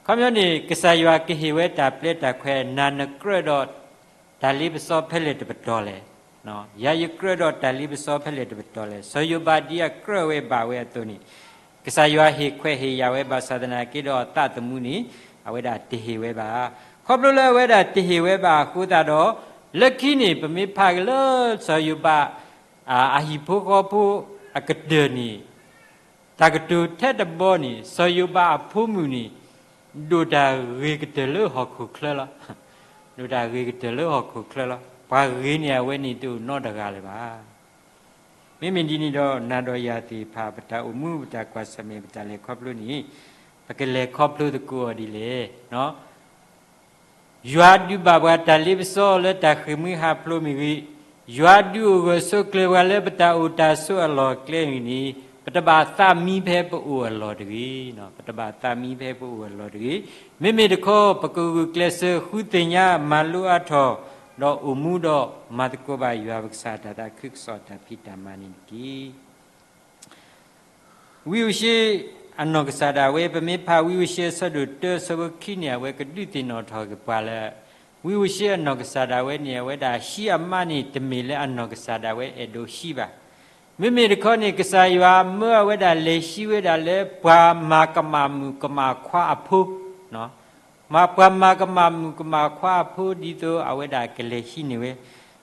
ခီပညီန့ၣ် ကစၢ်ယွၤကဟ့ၣ်ဝဲတၢ်ပျဲတၢ်ခွဲး နၤနကြၢးဒီးတၢ်လ့ပစီဖဲလဲၣ်တပတီၢ်လဲၣ်. ယၤယကြၢးဒီးတၢ်လ့ပစီဖဲလဲၣ်တပတီၢ်လဲၣ်. စီၤယိၤဘးဒ်အကြၢးဝဲဘၣ်ဝဲအသိးန့ၣ် ကစၢ်ယွၤဟ့ၣ်ခွဲးဟ့ၣ်ယာ်ဝဲဘၣ်ဆၣ်သနာ်က့ဒီးအသးသမူန့ၣ် အဝဲဒၣ်တဟ့ၣ်ဝဲဘၣ်. ခီဖျိလၢအဝဲဒၣ်တဟ့ၣ်ဝဲဘၣ်အဃိသတးဒီး လၢခံန့ၣ် ပမ့ၢ်ဖးက့ၤလၢစီၤယိၤဘး အဟံၣ်ဖိဃီဖိအကတၢၢ်န့ၣ် တၢ်ကတိၤထဲတဘီန့ၣ် စီၤယိၤဘးအဖိမုၣ်န့ၣ် ဒိၣ်တၢ်ဂ့ၤကတၢၢ်လၢဟီၣ်ခိၣ်ချၢလီၤ. ဒိၣ်တၢ်ဂ့ၤကတၢၢ်လၢဟီၣ်ခိၣ်ချၢလီၤ. ပှၤဂ့ၤန့ၢ်အဝဲန့ၣ်တအိၣ်နီတဂၤလၢၤဘၣ်. မ့မ့ၢ်ဒ်န့ၣ်ဒီး နၤဒီးယၤသ့ၣ်တဖၣ် ပတၢ်အိၣ်မူ ပတၢ်ကွၢ်ဆၢၣ်မဲာ် ပတၢ်လဲၤခီဖျိန့ၣ် ပကလဲၤခီဖျိသကိးအီၤဒ်လဲၣ်. ယွၤဒုးဘၣ်ပှၤတၢ်လ့ပစီလၢတၢ်ဃ့ၢ်မှံဟးဖျိးမ့ၢ်ဂ့ၤ, ယွၤဒုးအိၣ်ဂၢၢ်ဆိးကျၢၤပှၤလၢပတၢ်အိၣ်တၢ်ဆိးအလီၢ်အကျဲမ့ၢ်ဂ့ၤန့ၣ် ပတဘၣ်သးမံဖဲပအိၣ်အလီၢ်တဂ့ၤ, ပတဘၣ်သးမံဖဲပအိၣ်အလီၢ်တဂ့ၤ. မ့မ့ၢ်တခီ ပကဂုာ်ကျဲးစၢးဃုသ့ၣ်ညါမၤလိအါထီၣ် ဒီးအိၣ်မူဒီးမၤသကိးဘၣ်ယွၤပကစၢ်တၢ်သးခုကစီၣ်တၢ်ဖံးတၢ်မၤန့ၣ်တက့ၢ်. ဝံဧိၤၡ့အနီၢ်ကစၢ်ဒၣ်ဝဲ ပမ့ၢ်ဖးဝံဧိၤၡ့အဆၢဒိၣ်တၢ အဆၢဖိခံန့ၣ် အဝဲကဒုးသ့ၣ်နီၣ်ထီၣ်က့ၤပှၤလၢ ဝံဧိၤၡ့အနီၢ်ကစၢ်ဒၣ်ဝဲန့ၣ် အဝဲဒၣ်ဟံးအမါန့ၣ် တမ့ၢ်လၢအနီၢ်ကစၢ်ဒၣ်ဝဲအဲၣ်ဒိးဟံးဘၣ်. မ့မ့ၢ်တခီန့ၣ် ကစၢ်ယွၤမၢအဝဲဒၣ်လဲၤဟံးဝဲဒၣ်လၢ ပှၤမၤကမၣ်မုၣ်ကမၣ်ခွါအဖိ ပှၤမၤကမၣ်မုၣ်ကမၣ်ခွါအဖိ ဒ်သိးအဝဲဒၣ်ကလဲၤဟံးန့ၢ်ဝဲ,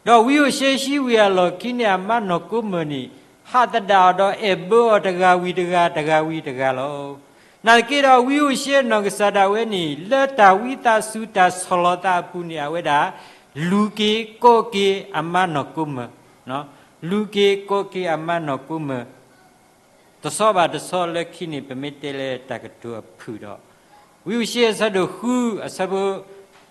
ဒီးဝံဧိၤၡ့ဟံးဝံၤအလီၢ်ခံန့ၣ် အမါနီၢ်ကိမၢၢ်န့ၣ် ဟးသဒၣ်အီၤဒီးအဲၣ်ဘၢအီၤတဂၤဝံၤတဂၤ တဂၤဝံၤတဂၤလီၤ. နာ်သက့ဒီး ဝံဧိၤၡ့အနီၢ်ကစၢ်ဒၣ်ဝဲန့ၣ် လၢတၢ်ဝံသးစူၤတၢ်ဆီၣ်လီၤသးအပူၤန့ၣ် အဝဲဒၣ် လူၤက့ၤကိးက့ၤအမါနီၢ်ကိမၢၢ်, လူၤက့ၤကိးက့ၤအမါနီၢ်ကိမၢၢ် တဆီဘၣ်တဆီလၢခံန့ၣ် ပမ့ၢ်တဲလၢတၢ်ကတိၤအဖုၣ်ဒီး ဝံဧိၤၡ့အဆၢဒိၣ်ဃု အဆၢဖိ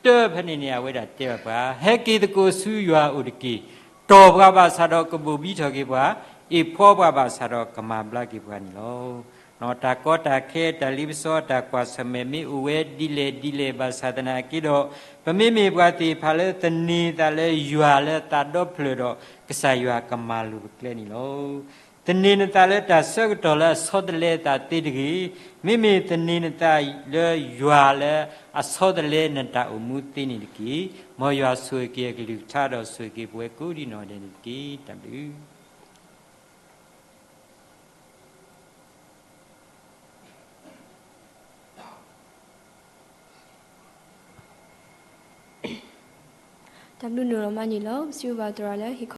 တၢဖဲန့ၣ်န့ၣ် အဝဲဒၣ်တဲဘၣ်ပှၤ, ဟဲက့ၤသကိးဆူယွၤအအိၣ်တက့ၢ်. တီၢ်ပှၤဘၣ်ဆၣ်ဒီးကဘိၣ်ဘံထီၣ်က့ၤပှၤ, အ့ၣ်ဖှီပှၤဘၣ်ဆၣ်ဒီးကမၤဘျါက့ၤပှၤန့ၣ်လီၤ. တၢ်ကီတၢ်ခဲ တၢ်လ့ပစီ တၢ်ကွၢ်ဆၢၣ်မဲာ်မ့ၢ်အိၣ်ဝဲဒ်လဲၣ်ဒ်လဲၣ်ဘၣ်ဆၣ်သနာ်က့ဒီး ပမ့မ့ၢ်ပှၤသ့ၣ်တဖၣ်လၢသန့ၤသးလၢယွၤလၢသးဒီဖျၢၣ်ဒီး ကစၢ်ယွၤကမၤလိၤပကျဲန့ၣ်လီၤ. သန့ၤနသးလၢတၢ်ဆၢကတီၢ်လၢအဆီတလဲအသးသ့တဂ့ၤ, မ့မ့ၢ်သန့ၤနသးလၢယွၤလၢအဆီတလဲနတၢ်အိၣ်မူသ့န့ၣ်တက့ၢ်. မ်ယွၤဆိၣ်ဂ့ၤက့ၤအကလုၢ်ကထါဒီးဆိၣ်ဂ့ၤက့ၤပဝဲကိးဒံးနီၢ်ဒဲးန့ၣ်တက့ၢ်. တၢ်ဘျုး တၢ်ဘျုးဒိၣ်မးန့ၣ်လီၤ. ပစံးဘျုးဘၣ်သရၣ်လၢ